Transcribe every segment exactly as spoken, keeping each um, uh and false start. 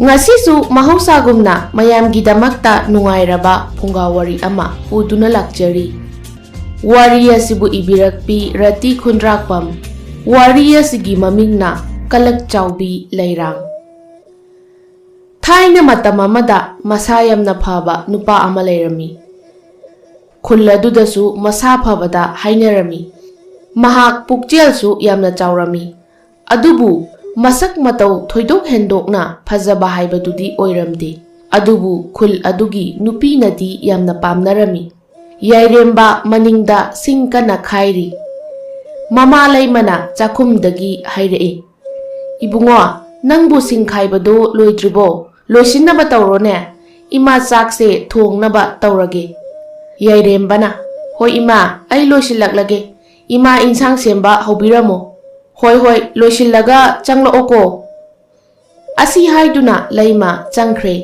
ꯉꯁꯤꯁꯨ ꯃꯍꯧꯁꯥꯒꯨꯝꯅ ꯃꯌꯥꯝꯒꯤꯗꯃꯛꯇ ꯅꯨꯡꯉꯥꯏꯔꯕ ꯐꯨꯡꯒꯥ ꯋꯥꯔꯤ ꯑꯃ ꯄꯨꯗꯨꯅ ꯂꯥꯛꯆꯔꯤ꯫ ꯋꯥꯔꯤ ꯑꯁꯤꯕꯨ ꯏꯕꯤꯔꯛꯄꯤ ꯔꯇꯤ ꯈꯨꯟꯗ꯭ꯔꯥꯛꯄꯝ꯫ ꯋꯥꯔꯤ ꯑꯁꯤꯒꯤ ꯃꯃꯤꯡꯅ ꯀꯂꯛ ꯆꯥꯎꯕꯤ ꯂꯩꯔꯥꯡ꯫ ꯊꯥꯏꯅ ꯃꯇꯝ ꯑꯃꯗ ꯃꯁꯥ ꯌꯥꯝꯅ ꯐꯕ ꯅꯨꯄꯥ ꯑꯃ ꯂꯩꯔꯝꯃꯤ꯫ ꯈꯨꯜ ꯑꯗꯨꯗꯁꯨ ꯃꯁꯥ ꯐꯕꯗ ꯍꯥꯏꯅꯔꯝꯃꯤ꯫ ꯃꯍꯥꯛ ꯄꯨꯛꯆꯦꯜꯁꯨ ꯌꯥꯝꯅ ꯆꯥꯎꯔꯝꯃꯤ꯫ ꯑꯗꯨꯕꯨ ꯃꯁꯛ ꯃꯇꯧ ꯊꯣꯏꯗꯣꯛ ꯍꯦꯟꯗꯣꯛꯅ ꯐꯖꯕ ꯍꯥꯏꯕꯗꯨꯗꯤ ꯑꯣꯏꯔꯝꯗꯦ꯫ ꯑꯗꯨꯕꯨ ꯈꯨꯜ ꯑꯗꯨꯒꯤ ꯅꯨꯄꯤꯅꯗꯤ ꯌꯥꯝꯅ ꯄꯥꯝꯅꯔꯝꯃꯤ꯫ ꯌꯥꯏꯔꯦꯝꯕ ꯃꯅꯤꯡꯗ ꯁꯤꯡ ꯀꯟꯅ ꯈꯥꯏꯔꯤ꯫ ꯃꯃꯥ ꯂꯩꯃꯅ ꯆꯥꯛꯈꯨꯝꯗꯒꯤ ꯍꯥꯏꯔꯛꯏ, "ꯏꯕꯨꯡꯉꯣ, ꯅꯪꯕꯨ ꯁꯤꯡ ꯈꯥꯏꯕꯗꯨ ꯂꯣꯏꯗ꯭ꯔꯤꯕꯣ? ꯂꯣꯏꯁꯤꯟꯅꯕ ꯇꯧꯔꯣꯅꯦ꯫ ꯏꯃꯥ ꯆꯥꯛꯁꯦ ꯊꯣꯡꯅꯕ ꯇꯧꯔꯒꯦ꯫" ꯌꯥꯏꯔꯦꯝꯕꯅ, "ꯍꯣꯏ ꯏꯃꯥ, ꯑꯩ ꯂꯣꯏꯁꯤꯜꯂꯛꯂꯒꯦ꯫ ꯏꯃꯥ ꯏꯟꯁꯥꯡ ꯁꯦꯝꯕ ꯍꯧꯕꯤꯔꯝꯃꯣ꯫" "ꯍꯣꯏ, ꯍꯣꯏ, ꯂꯣꯏꯁꯤꯜꯂꯒ ꯆꯪꯂꯛꯑꯣꯀꯣ꯫" ꯑꯁꯤ ꯍꯥꯏꯗꯨꯅ ꯂꯩꯃ ꯆꯪꯈ꯭ꯔꯦ꯫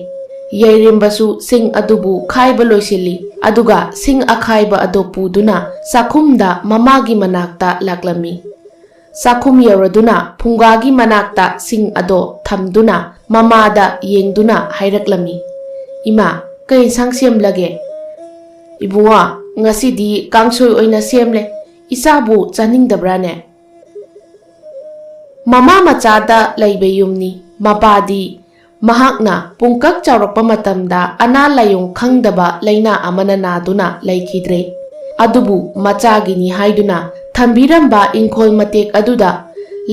ꯌꯥꯏꯔꯦꯝꯕꯁꯨ ꯁꯤꯡ ꯑꯗꯨꯕꯨ ꯈꯥꯏꯕ ꯂꯣꯏꯁꯤꯜꯂꯤ, ꯑꯗꯨꯒ ꯁꯤꯡ ꯑꯈꯥꯏꯕ ꯑꯗꯨ ꯄꯨꯗꯨꯅ ꯆꯥꯛꯈꯨꯝꯗ ꯃꯃꯥꯒꯤ ꯃꯅꯥꯛꯇ ꯂꯥꯛꯂꯝꯃꯤ꯫ ꯆꯥꯛꯈꯨꯝ ꯌꯧꯔꯗꯨꯅ ꯐꯨꯡꯒꯥꯒꯤ ꯃꯅꯥꯛꯇ ꯁꯤꯡ ꯑꯗꯣ ꯊꯝꯗꯨꯅ ꯃꯃꯥꯗ ꯌꯦꯡꯗꯨꯅ ꯍꯥꯏꯔꯛꯂꯝꯃꯤ, "ꯏꯃꯥ, ꯀꯩ ꯏꯟꯁꯥꯡ ꯁꯦꯝꯂꯒꯦ?" "ꯏꯕꯨꯡꯉꯣ, ꯉꯁꯤꯗꯤ ꯀꯥꯡꯁꯣꯏ ꯑꯣꯏꯅ ꯁꯦꯝꯂꯦ꯫ ꯏꯆꯥꯕꯨ ꯆꯥꯅꯤꯡꯗꯕ꯭ꯔꯥꯅꯦ?" ꯃꯃꯥ ꯃꯆꯥꯗ ꯂꯩꯕ ꯌꯨꯝꯅꯤ꯫ ꯃꯄꯥꯗꯤ ꯃꯍꯥꯛꯅ ꯄꯨꯡꯀꯛ ꯆꯥꯎꯔꯛꯄ ꯃꯇꯝꯗ ꯑꯅꯥ ꯂꯥꯏꯌꯣꯡ ꯈꯪꯗꯕ ꯂꯥꯏꯅꯥ ꯑꯃꯅ ꯅꯥꯗꯨꯅ ꯂꯩꯈꯤꯗ꯭ꯔꯦ꯫ ꯑꯗꯨꯕꯨ ꯃꯆꯥꯒꯤꯅꯤ ꯍꯥꯏꯗꯨꯅ ꯊꯝꯕꯤꯔꯝꯕ ꯏꯪꯈꯣꯜ ꯃꯇꯦꯛ ꯑꯗꯨꯗ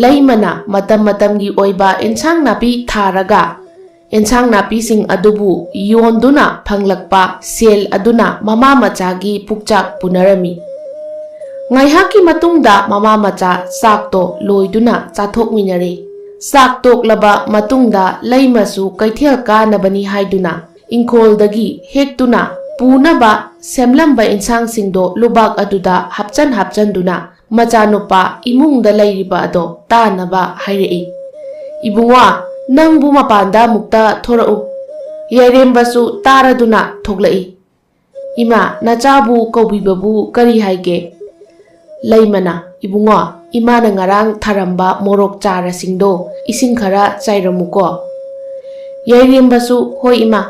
ꯂꯩꯃꯅ ꯃꯇꯝ ꯃꯇꯝꯒꯤ ꯑꯣꯏꯕ ꯏꯟꯁꯥꯡ ꯅꯥꯄꯤ ꯊꯥꯔꯒ ꯏꯟꯁꯥꯡ ꯅꯥꯄꯤꯁꯤꯡ ꯑꯗꯨꯕꯨ ꯌꯣꯟꯗꯨꯅ ꯐꯪꯂꯛꯄ ꯁꯦꯜ ꯑꯗꯨꯅ ꯃꯃꯥ ꯃꯆꯥꯒꯤ ꯄꯨꯛꯆꯥꯛ ꯄꯨꯅꯔꯝꯃꯤ꯫ ꯉꯥꯏꯍꯥꯛꯀꯤ ꯃꯇꯨꯡꯗ ꯃꯃꯥ ꯃꯆꯥ ꯆꯥꯛꯇꯣ ꯂꯣꯏꯗꯨꯅ ꯆꯥꯊꯣꯛꯃꯤꯟꯅꯔꯦ꯫ ꯆꯥꯛ ꯇꯣꯛꯂꯕ ꯃꯇꯨꯡꯗ ꯂꯩꯃꯁꯨ ꯀꯩꯊꯦꯜ ꯀꯥꯅꯕꯅꯤ ꯍꯥꯏꯗꯨꯅ ꯏꯪꯈꯣꯜꯗꯒꯤ ꯍꯦꯛꯇꯨꯅ ꯄꯨꯅꯕ ꯁꯦꯝꯂꯝꯕ ꯏꯟꯁꯥꯡꯁꯤꯡꯗꯣ ꯂꯨꯕꯥꯛ ꯑꯗꯨꯗ ꯍꯥꯞꯆꯟ ꯍꯥꯞꯆꯟꯗꯨꯅ ꯃꯆꯥꯅꯨꯄꯥ ꯏꯃꯨꯡꯗ ꯂꯩꯔꯤꯕ ꯑꯗꯣ ꯇꯥꯅꯕ ꯍꯥꯏꯔꯛꯏ꯫ "ꯏꯕꯨꯡꯉꯣ, ꯅꯪꯕꯨ ꯃꯄꯥꯟꯗ ꯑꯃꯨꯛꯇ ꯊꯣꯔꯛꯎ꯫" ꯌꯥꯏꯔꯦꯝꯕꯁꯨ ꯇꯥꯔꯗꯨꯅ ꯊꯣꯛꯂꯛꯏ꯫ "ꯏꯃꯥ, ꯅꯆꯥꯕꯨ ꯀꯧꯕꯤꯕꯕꯨ ꯀꯔꯤ ꯍꯥꯏꯒꯦ?" ꯂꯩꯃꯅ, "ꯏꯕꯨꯡꯉꯣ, ꯏꯃꯥꯅ ꯉꯔꯥꯡ ꯊꯥꯔꯝꯕ ꯃꯣꯔꯣꯛ ꯆꯥꯔꯁꯤꯡꯗꯣ ꯏꯁꯤꯡ ꯈꯔ ꯆꯥꯏꯔꯝꯃꯨꯀꯣ꯫" ꯌꯥꯏꯔꯦꯝꯕꯁꯨ "ꯍꯣꯏ ꯏꯃꯥ"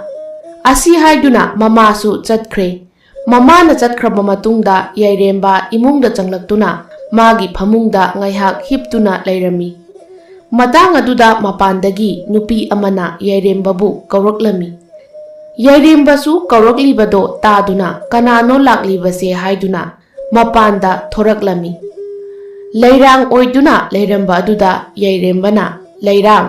ꯑꯁꯤ ꯍꯥꯏꯗꯨꯅ ꯃꯃꯥꯁꯨ ꯆꯠꯈ꯭ꯔꯦ꯫ ꯃꯃꯥꯅ ꯆꯠꯈ꯭ꯔꯕ ꯃꯇꯨꯡꯗ ꯌꯥꯏꯔꯦꯝꯕ ꯏꯃꯨꯡꯗ ꯆꯪꯂꯛꯇꯨꯅ ꯃꯥꯒꯤ ꯐꯃꯨꯡꯗ ꯉꯥꯏꯍꯥꯛ ꯍꯤꯞꯇꯨꯅ ꯂꯩꯔꯝꯃꯤ꯫ ꯃꯇꯥꯡ ꯑꯗꯨꯗ ꯃꯄꯥꯟꯗꯒꯤ ꯅꯨꯄꯤ ꯑꯃꯅ ꯌꯥꯏꯔꯦꯝꯕꯕꯨ ꯀꯧꯔꯛꯂꯝꯃꯤ꯫ ꯌꯥꯏꯔꯦꯝꯕꯁꯨ ꯀꯧꯔꯛꯂꯤꯕꯗꯣ ꯇꯥꯗꯨꯅ "ꯀꯅꯥꯅꯣ ꯂꯥꯛꯂꯤꯕꯁꯦ?" ꯍꯥꯏꯗꯨꯅ ꯃꯄꯥꯟꯗ ꯊꯣꯔꯛꯂꯝꯃꯤ꯫ ꯂꯩꯔꯥꯡ ꯑꯣꯏꯗꯨꯅ ꯂꯩꯔꯝꯕ ꯑꯗꯨꯗ ꯌꯥꯏꯔꯦꯝꯕꯅ, "ꯂꯩꯔꯥꯡ,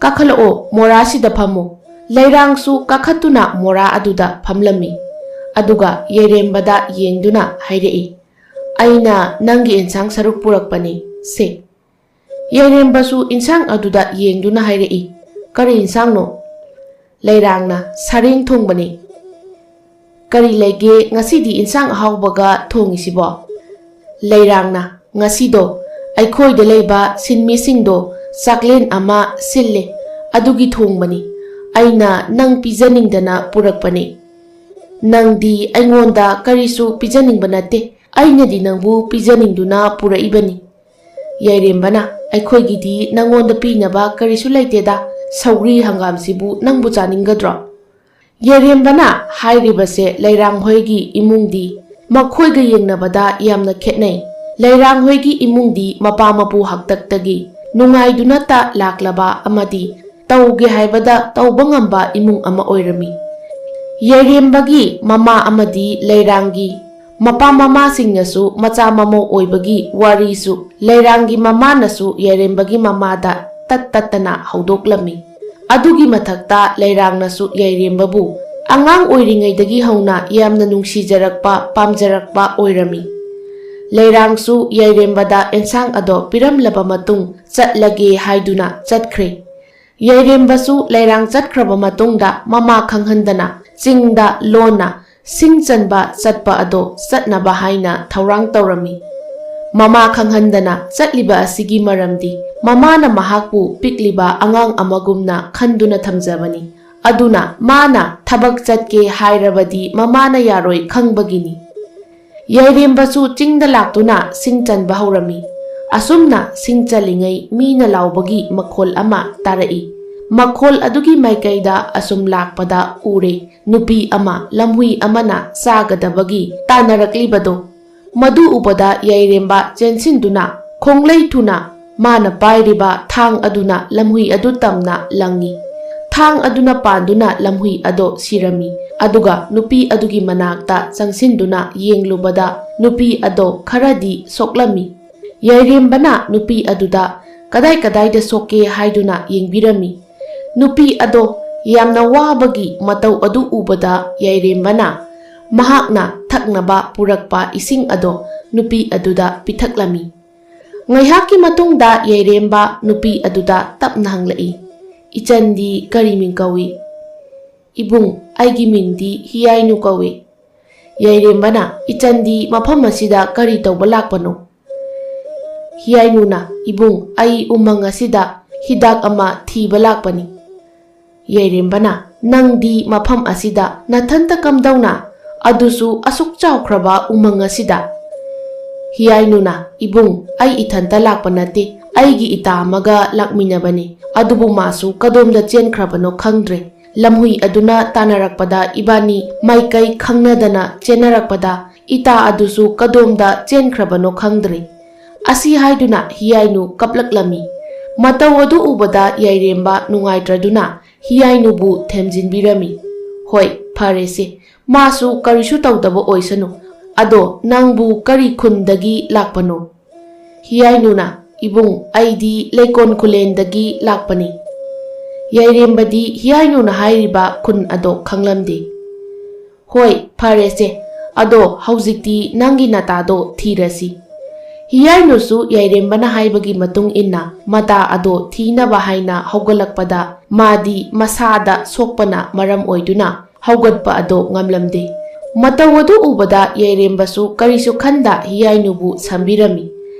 ꯀꯥꯈꯠꯂꯛꯑꯣ, ꯃꯣꯔꯥꯁꯤꯗ ꯐꯝꯃꯨ"꯫ ꯂꯩꯔꯥꯡꯁꯨ ꯀꯥꯈꯠꯇꯨꯅ ꯃꯣꯔꯥ ꯑꯗꯨꯗ ꯐꯝꯂꯝꯃꯤ꯫ ꯑꯗꯨꯒ ꯌꯥꯏꯔꯦꯝꯕꯗ ꯌꯦꯡꯗꯨꯅ ꯍꯥꯏꯔꯛꯏ, "ꯑꯩꯅ ꯅꯪꯒꯤ ꯏꯟꯁꯥꯡ ꯁꯔꯨꯛ ꯄꯨꯔꯛꯄꯅꯤ, ꯁꯦ"꯫ ꯌꯥꯏꯔꯦꯝꯕꯁꯨ ꯏꯟꯁꯥꯡ ꯑꯗꯨꯗ ꯌꯦꯡꯗꯨꯅ ꯍꯥꯏꯔꯛꯏ, "ꯀꯔꯤ ꯏꯟꯁꯥꯡꯅꯣ?" ꯂꯩꯔꯥꯡꯅ, "ꯁꯔꯦꯡ ꯊꯣꯡꯕꯅꯤ"꯫ "ꯀꯔꯤ ꯂꯩꯒꯦ ꯉꯁꯤꯗꯤ ꯏꯟꯁꯥꯡ ꯑꯍꯥꯎꯕꯒ ꯊꯣꯡꯉꯤꯁꯤꯕꯣ?" ꯂꯩꯔꯥꯡꯅ, "ꯉꯁꯤꯗꯣ ꯑꯩꯈꯣꯏꯗ ꯂꯩꯕ ꯁꯤꯟꯃꯤꯁꯤꯡꯗꯣ ꯆꯥꯛꯂꯦꯟ ꯑꯃ ꯁꯤꯜꯂꯦ, ꯑꯗꯨꯒꯤ ꯊꯣꯡꯕꯅꯤ꯫ ꯑꯩꯅ ꯅꯪ ꯄꯤꯖꯅꯤꯡꯗꯅ ꯄꯨꯔꯛꯄꯅꯤ꯫ ꯅꯪꯗꯤ ꯑꯩꯉꯣꯟꯗ ꯀꯔꯤꯁꯨ ꯄꯤꯖꯅꯤꯡꯕ ꯅꯠꯇꯦ, ꯑꯩꯅꯗꯤ ꯅꯪꯕꯨ ꯄꯤꯖꯅꯤꯡꯗꯨꯅ ꯄꯨꯔꯛꯏꯕꯅꯤ"꯫ ꯌꯥꯏꯔꯦꯝꯕꯅ, "ꯑꯩꯈꯣꯏꯒꯤꯗꯤ ꯅꯪꯉꯣꯟꯗ ꯄꯤꯅꯕ ꯀꯔꯤꯁꯨ ꯂꯩꯇꯦꯗ, ꯁꯧꯒ꯭ꯔꯤ ꯍꯪꯒꯥꯝꯁꯤꯕꯨ ꯅꯪꯕꯨ ꯆꯥꯅꯤꯡꯒꯗ꯭ꯔꯣ?" ꯌꯥꯏꯔꯦꯝꯕꯅ ꯍꯥꯏꯔꯤꯕꯁꯦ ꯂꯩꯔꯥꯡꯍꯣꯏꯒꯤ ꯏꯃꯨꯡꯗꯤ ꯃꯈꯣꯏꯒ ꯌꯦꯡꯅꯕꯗ ꯌꯥꯝꯅ ꯈꯦꯠꯅꯩ꯫ ꯂꯩꯔꯥꯡꯍꯣꯏꯒꯤ ꯏꯃꯨꯡꯗꯤ ꯃꯄꯥ ꯃꯄꯨ ꯍꯥꯛꯇꯛꯇꯒꯤ ꯅꯨꯡꯉꯥꯏꯗꯨꯅꯇ ꯂꯥꯛꯂꯕ ꯑꯃꯗꯤ ꯇꯧꯒꯦ ꯍꯥꯏꯕꯗ ꯇꯧꯕ ꯉꯝꯕ ꯏꯃꯨꯡ ꯑꯃ ꯑꯣꯏꯔꯝꯃꯤ꯫ ꯌꯥꯏꯔꯦꯝꯕꯒꯤ ꯃꯃꯥ ꯑꯃꯗꯤ ꯂꯩꯔꯥꯡꯒꯤ ꯃꯄꯥ ꯃꯃꯥꯁꯤꯡꯅꯁꯨ ꯃꯆꯥ ꯃꯃꯧ ꯑꯣꯏꯕꯒꯤ ꯋꯥꯔꯤꯁꯨ ꯂꯩꯔꯥꯡꯒꯤ ꯃꯃꯥꯅꯁꯨ ꯌꯥꯏꯔꯦꯝꯕꯒꯤ ꯃꯃꯥꯗ ꯇꯠ ꯇꯠꯇꯅ ꯍꯧꯗꯣꯛꯂꯝꯃꯤ꯫ ꯑꯗꯨꯒꯤ ꯃꯊꯛꯇ ꯂꯩꯔꯥꯡꯅꯁꯨ ꯌꯥꯏꯔꯦꯝꯕꯕꯨ ꯑꯉꯥꯡ ꯑꯣꯏꯔꯤꯉꯩꯗꯒꯤ ꯍꯧꯅ ꯌꯥꯝꯅ ꯅꯨꯡꯁꯤꯖꯔꯛꯄ, ꯄꯥꯝꯖꯔꯛꯄ ꯑꯣꯏꯔꯝꯃꯤ꯫ ꯂꯩꯔꯥꯡꯁꯨ ꯌꯥꯏꯔꯦꯝꯕꯗ ꯑꯦꯟꯁꯥꯡ ꯑꯗꯣ ꯄꯤꯔꯝꯂꯕ ꯃꯇꯨꯡ ꯆꯠꯂꯒꯦ ꯍꯥꯏꯗꯨꯅ ꯆꯠꯈ꯭ꯔꯦ꯫ ꯌꯥꯏꯔꯦꯝꯕꯁꯨ ꯂꯩꯔꯥꯡ ꯆꯠꯈ꯭ꯔꯕ ꯃꯇꯨꯡꯗ ꯃꯃꯥ ꯈꯪꯍꯟꯗꯅ ꯆꯤꯡꯗ ꯂꯣꯟꯅ ꯁꯤꯡ ꯆꯟꯕ ꯆꯠꯄ ꯑꯗꯣ ꯆꯠꯅꯕ ꯍꯥꯏꯅ ꯊꯧꯔꯥꯡ ꯇꯧꯔꯝꯃꯤ꯫ ꯃꯃꯥ ꯈꯪꯍꯟꯗꯅ ꯆꯠꯂꯤꯕ ꯑꯁꯤꯒꯤ ꯃꯔꯝꯗꯤ ꯃꯃꯥꯅ ꯃꯍꯥꯛꯄꯨ ꯄꯤꯛꯂꯤꯕ ꯑꯉꯥꯡ ꯑꯃꯒꯨꯝꯅ ꯈꯟꯗꯨꯅ ꯊꯝꯖꯕꯅꯤ꯫ ꯑꯗꯨꯅ ꯃꯥꯅ ꯊꯕꯛ ꯆꯠꯀꯦ ꯍꯥꯏꯔꯕꯗꯤ ꯃꯃꯥꯅ ꯌꯥꯔꯣꯏ ꯈꯪꯕꯒꯤꯅꯤ꯫ ꯌꯥꯏꯔꯦꯝꯕꯁꯨ ꯆꯤꯡꯗ ꯂꯥꯛꯇꯨꯅ ꯁꯤꯡ ꯆꯟꯕ ꯍꯧꯔꯝꯃꯤ꯫ ꯑꯁꯨꯝꯅ ꯁꯤꯡ ꯆꯜꯂꯤꯉꯩ ꯃꯤꯅ ꯂꯥꯎꯕꯒꯤ ꯃꯈꯣꯜ ꯑꯃ ꯇꯥꯔꯛꯏ꯫ ꯃꯈꯣꯜ ꯑꯗꯨꯒꯤ ꯃꯥꯏꯀꯩꯗ ꯑꯁꯨꯝ ꯂꯥꯛꯄꯗ ꯎꯔꯦ, ꯅꯨꯄꯤ ꯑꯃ ꯂꯝꯍꯨꯏ ꯑꯃꯅ ꯆꯥꯒꯗꯕꯒꯤ ꯇꯥꯟꯅꯔꯛꯂꯤꯕꯗꯣ꯫ ꯃꯗꯨ ꯎꯕꯗ ꯌꯥꯏꯔꯦꯝꯕ ꯆꯦꯟꯁꯤꯟꯗꯨꯅ ꯈꯣꯡꯂꯩ ꯊꯨꯅ ꯃꯥꯅ ꯄꯥꯏꯔꯤꯕ ꯊꯥꯡ ꯑꯗꯨꯅ ꯂꯝꯍꯨꯏ ꯑꯗꯨ ꯇꯝꯅ ꯂꯪꯉꯤ꯫ ꯊꯥꯡ ꯑꯗꯨꯅ ꯄꯥꯟꯗꯨꯅ ꯂꯝꯍꯨꯏ ꯑꯗꯣ ꯁꯤꯔꯝꯃꯤ꯫ ꯑꯗꯨꯒ ꯅꯨꯄꯤ ꯑꯗꯨꯒꯤ ꯃꯅꯥꯛꯇ ꯆꯪꯁꯤꯟꯗꯨꯅ ꯌꯦꯡꯂꯨꯕꯗ ꯅꯨꯄꯤ ꯑꯗꯣ ꯈꯔꯗꯤ ꯁꯣꯛꯂꯝꯃꯤ꯫ ꯌꯥꯏꯔꯦꯝꯕꯅ ꯅꯨꯄꯤ ꯑꯗꯨꯗ ꯀꯗꯥꯏ ꯀꯗꯥꯏꯗ ꯁꯣꯛꯀꯦ ꯍꯥꯏꯗꯨꯅ ꯌꯦꯡꯕꯤꯔꯝꯃꯤ꯫ ꯅꯨꯄꯤ ꯑꯗꯣ ꯌꯥꯝꯅ ꯋꯥꯕꯒꯤ ꯃꯇꯧ ꯑꯗꯨ ꯎꯕꯗ ꯌꯥꯏꯔꯦꯝꯕꯅ ꯃꯍꯥꯛꯅ ꯊꯛꯅꯕ ꯄꯨꯔꯛꯄ ꯏꯁꯤꯡ ꯑꯗꯣ ꯅꯨꯄꯤ ꯑꯗꯨꯗ ꯄꯤꯊꯛꯂꯝꯃꯤ꯫ ꯉꯥꯏꯍꯥꯛꯀꯤ ꯃꯇꯨꯡꯗ ꯌꯥꯏꯔꯦꯝꯕ ꯅꯨꯄꯤ ꯑꯗꯨꯗ ꯇꯞꯅ ꯍꯪꯂꯛꯏ, "ꯏꯆꯟꯗꯤ ꯀꯔꯤ ꯃꯤꯡ ꯀꯧꯏ?" "ꯏꯕꯨꯡ, ꯑꯩꯒꯤ ꯃꯤꯡꯗꯤ ꯍꯤꯌꯥꯏꯅꯨ ꯀꯧꯏ꯫" ꯌꯥꯏꯔꯦꯝꯕꯅ, "ꯏꯆꯟꯗꯤ ꯃꯐꯝ ꯑꯁꯤꯗ ꯀꯔꯤ ꯇꯧꯕ ꯂꯥꯛꯄꯅꯣ?" ꯍꯤꯌꯥꯏꯅꯨꯅ, "ꯏꯕꯨꯡ, ꯑꯩ ꯎꯃꯪ ꯑꯁꯤꯗ ꯍꯤꯗꯥꯛ ꯑꯃ ꯊꯤꯕ ꯂꯥꯛꯄꯅꯤ꯫" ꯌꯥꯏꯔꯦꯝꯕꯅ, "ꯅꯪꯗꯤ ꯃꯐꯝ ꯑꯁꯤꯗ ꯅꯊꯟꯇ ꯀꯝꯗꯧꯅ? ꯑꯗꯨꯁꯨ ꯑꯁꯨꯛ ꯆꯥꯎꯈ꯭ꯔꯕ ꯎꯃꯪ ꯑꯁꯤꯗ?" ꯍꯤꯌꯥꯏꯅꯨꯅ, "ꯏꯕꯨꯡ, ꯑꯩ ꯏꯊꯟꯇ ꯂꯥꯛꯄ ꯅꯠꯇꯦ, ꯑꯩꯒꯤ ꯏꯇꯥ ꯑꯃꯒ ꯂꯥꯛꯃꯤꯟꯅꯕꯅꯤ꯫ ꯑꯗꯨꯕꯨ ꯃꯥꯁꯨ ꯀꯗꯣꯝꯗ ꯆꯦꯟꯈ꯭ꯔꯕꯅꯣ ꯈꯪꯗ꯭ꯔꯦ꯫ ꯂꯝꯍꯨꯏ ꯑꯗꯨꯅ ꯇꯥꯟꯅꯔꯛꯄꯗ ꯏꯕꯥꯅꯤ ꯃꯥꯏꯀꯩ ꯈꯪꯅꯗꯅ ꯆꯦꯟꯅꯔꯛꯄꯗ ꯏꯇꯥ ꯑꯗꯨꯁꯨ ꯀꯗꯣꯝꯗ ꯆꯦꯟꯈ꯭ꯔꯕꯅꯣ ꯈꯪꯗ꯭ꯔꯦ꯫" ꯑꯁꯤ ꯍꯥꯏꯗꯨꯅ ꯍꯤꯌꯥꯏꯅꯨ ꯀꯞꯂꯛꯂꯝꯃꯤ꯫ ꯃꯇꯧ ꯑꯗꯨ ꯎꯕꯗ ꯌꯥꯏꯔꯦꯝꯕ ꯅꯨꯡꯉꯥꯏꯇ꯭ꯔꯗꯨꯅ ꯍꯤꯌꯥꯏꯅꯨꯕꯨ ꯊꯦꯝꯖꯤꯟꯕꯤꯔꯝꯃꯤ꯫ "ꯍꯣꯏ, ꯐꯔꯦꯁꯦ, ꯃꯥꯁꯨ ꯀꯔꯤꯁꯨ ꯇꯧꯗꯕ ꯑꯣꯏꯁꯅꯨ꯫ ꯑꯗꯣ ꯅꯪꯕꯨ ꯀꯔꯤ ꯈꯨꯟꯗꯒꯤ ꯂꯥꯛꯄꯅꯣ?" ꯍꯤꯌꯥꯏꯅꯨꯅ, "ꯏꯕꯨꯡ, ꯑꯩꯗꯤ ꯂꯩꯀꯣꯟ ꯈꯨꯂꯦꯟꯗꯒꯤ ꯂꯥꯛꯄꯅꯤ꯫" ꯌꯥꯏꯔꯦꯝꯕꯗꯤ ꯍꯤꯌꯥꯏꯅꯨꯅ ꯍꯥꯏꯔꯤꯕ ꯈꯨꯟ ꯑꯗꯣ ꯈꯪꯂꯝꯗꯦ꯫ "ꯍꯣꯏ, ꯐꯔꯦꯁꯦ, ꯑꯗꯣ ꯍꯧꯖꯤꯛꯇꯤ ꯅꯪꯒꯤ ꯅꯇꯥꯗꯣ ꯊꯤꯔꯁꯤ꯫" ꯍꯤꯌꯥꯏꯅꯨꯁꯨ ꯌꯥꯏꯔꯦꯝꯕꯅ ꯍꯥꯏꯕꯒꯤ ꯃꯇꯨꯡ ꯏꯟꯅ ꯃꯇꯥ ꯑꯗꯣ ꯊꯤꯅꯕ ꯍꯥꯏꯅ ꯍꯧꯒꯠꯂꯛꯄꯗ ꯃꯥꯗꯤ ꯃꯁꯥꯗ ꯁꯣꯛꯄꯅ ꯃꯔꯝ ꯑꯣꯏꯗꯨꯅ ꯍꯧꯒꯠꯄ ꯑꯗꯣ ꯉꯝꯂꯝꯗꯦ꯫ ꯃꯇꯧ ꯑꯗꯨ ꯎꯕꯗ ꯌꯥꯏꯔꯦꯝꯕꯁꯨ ꯀꯔꯤꯁꯨ ꯈꯟꯗ ꯍꯤꯌꯥꯏꯅꯨꯕꯨ ꯁꯝꯕꯤꯔꯝꯃꯤ꯫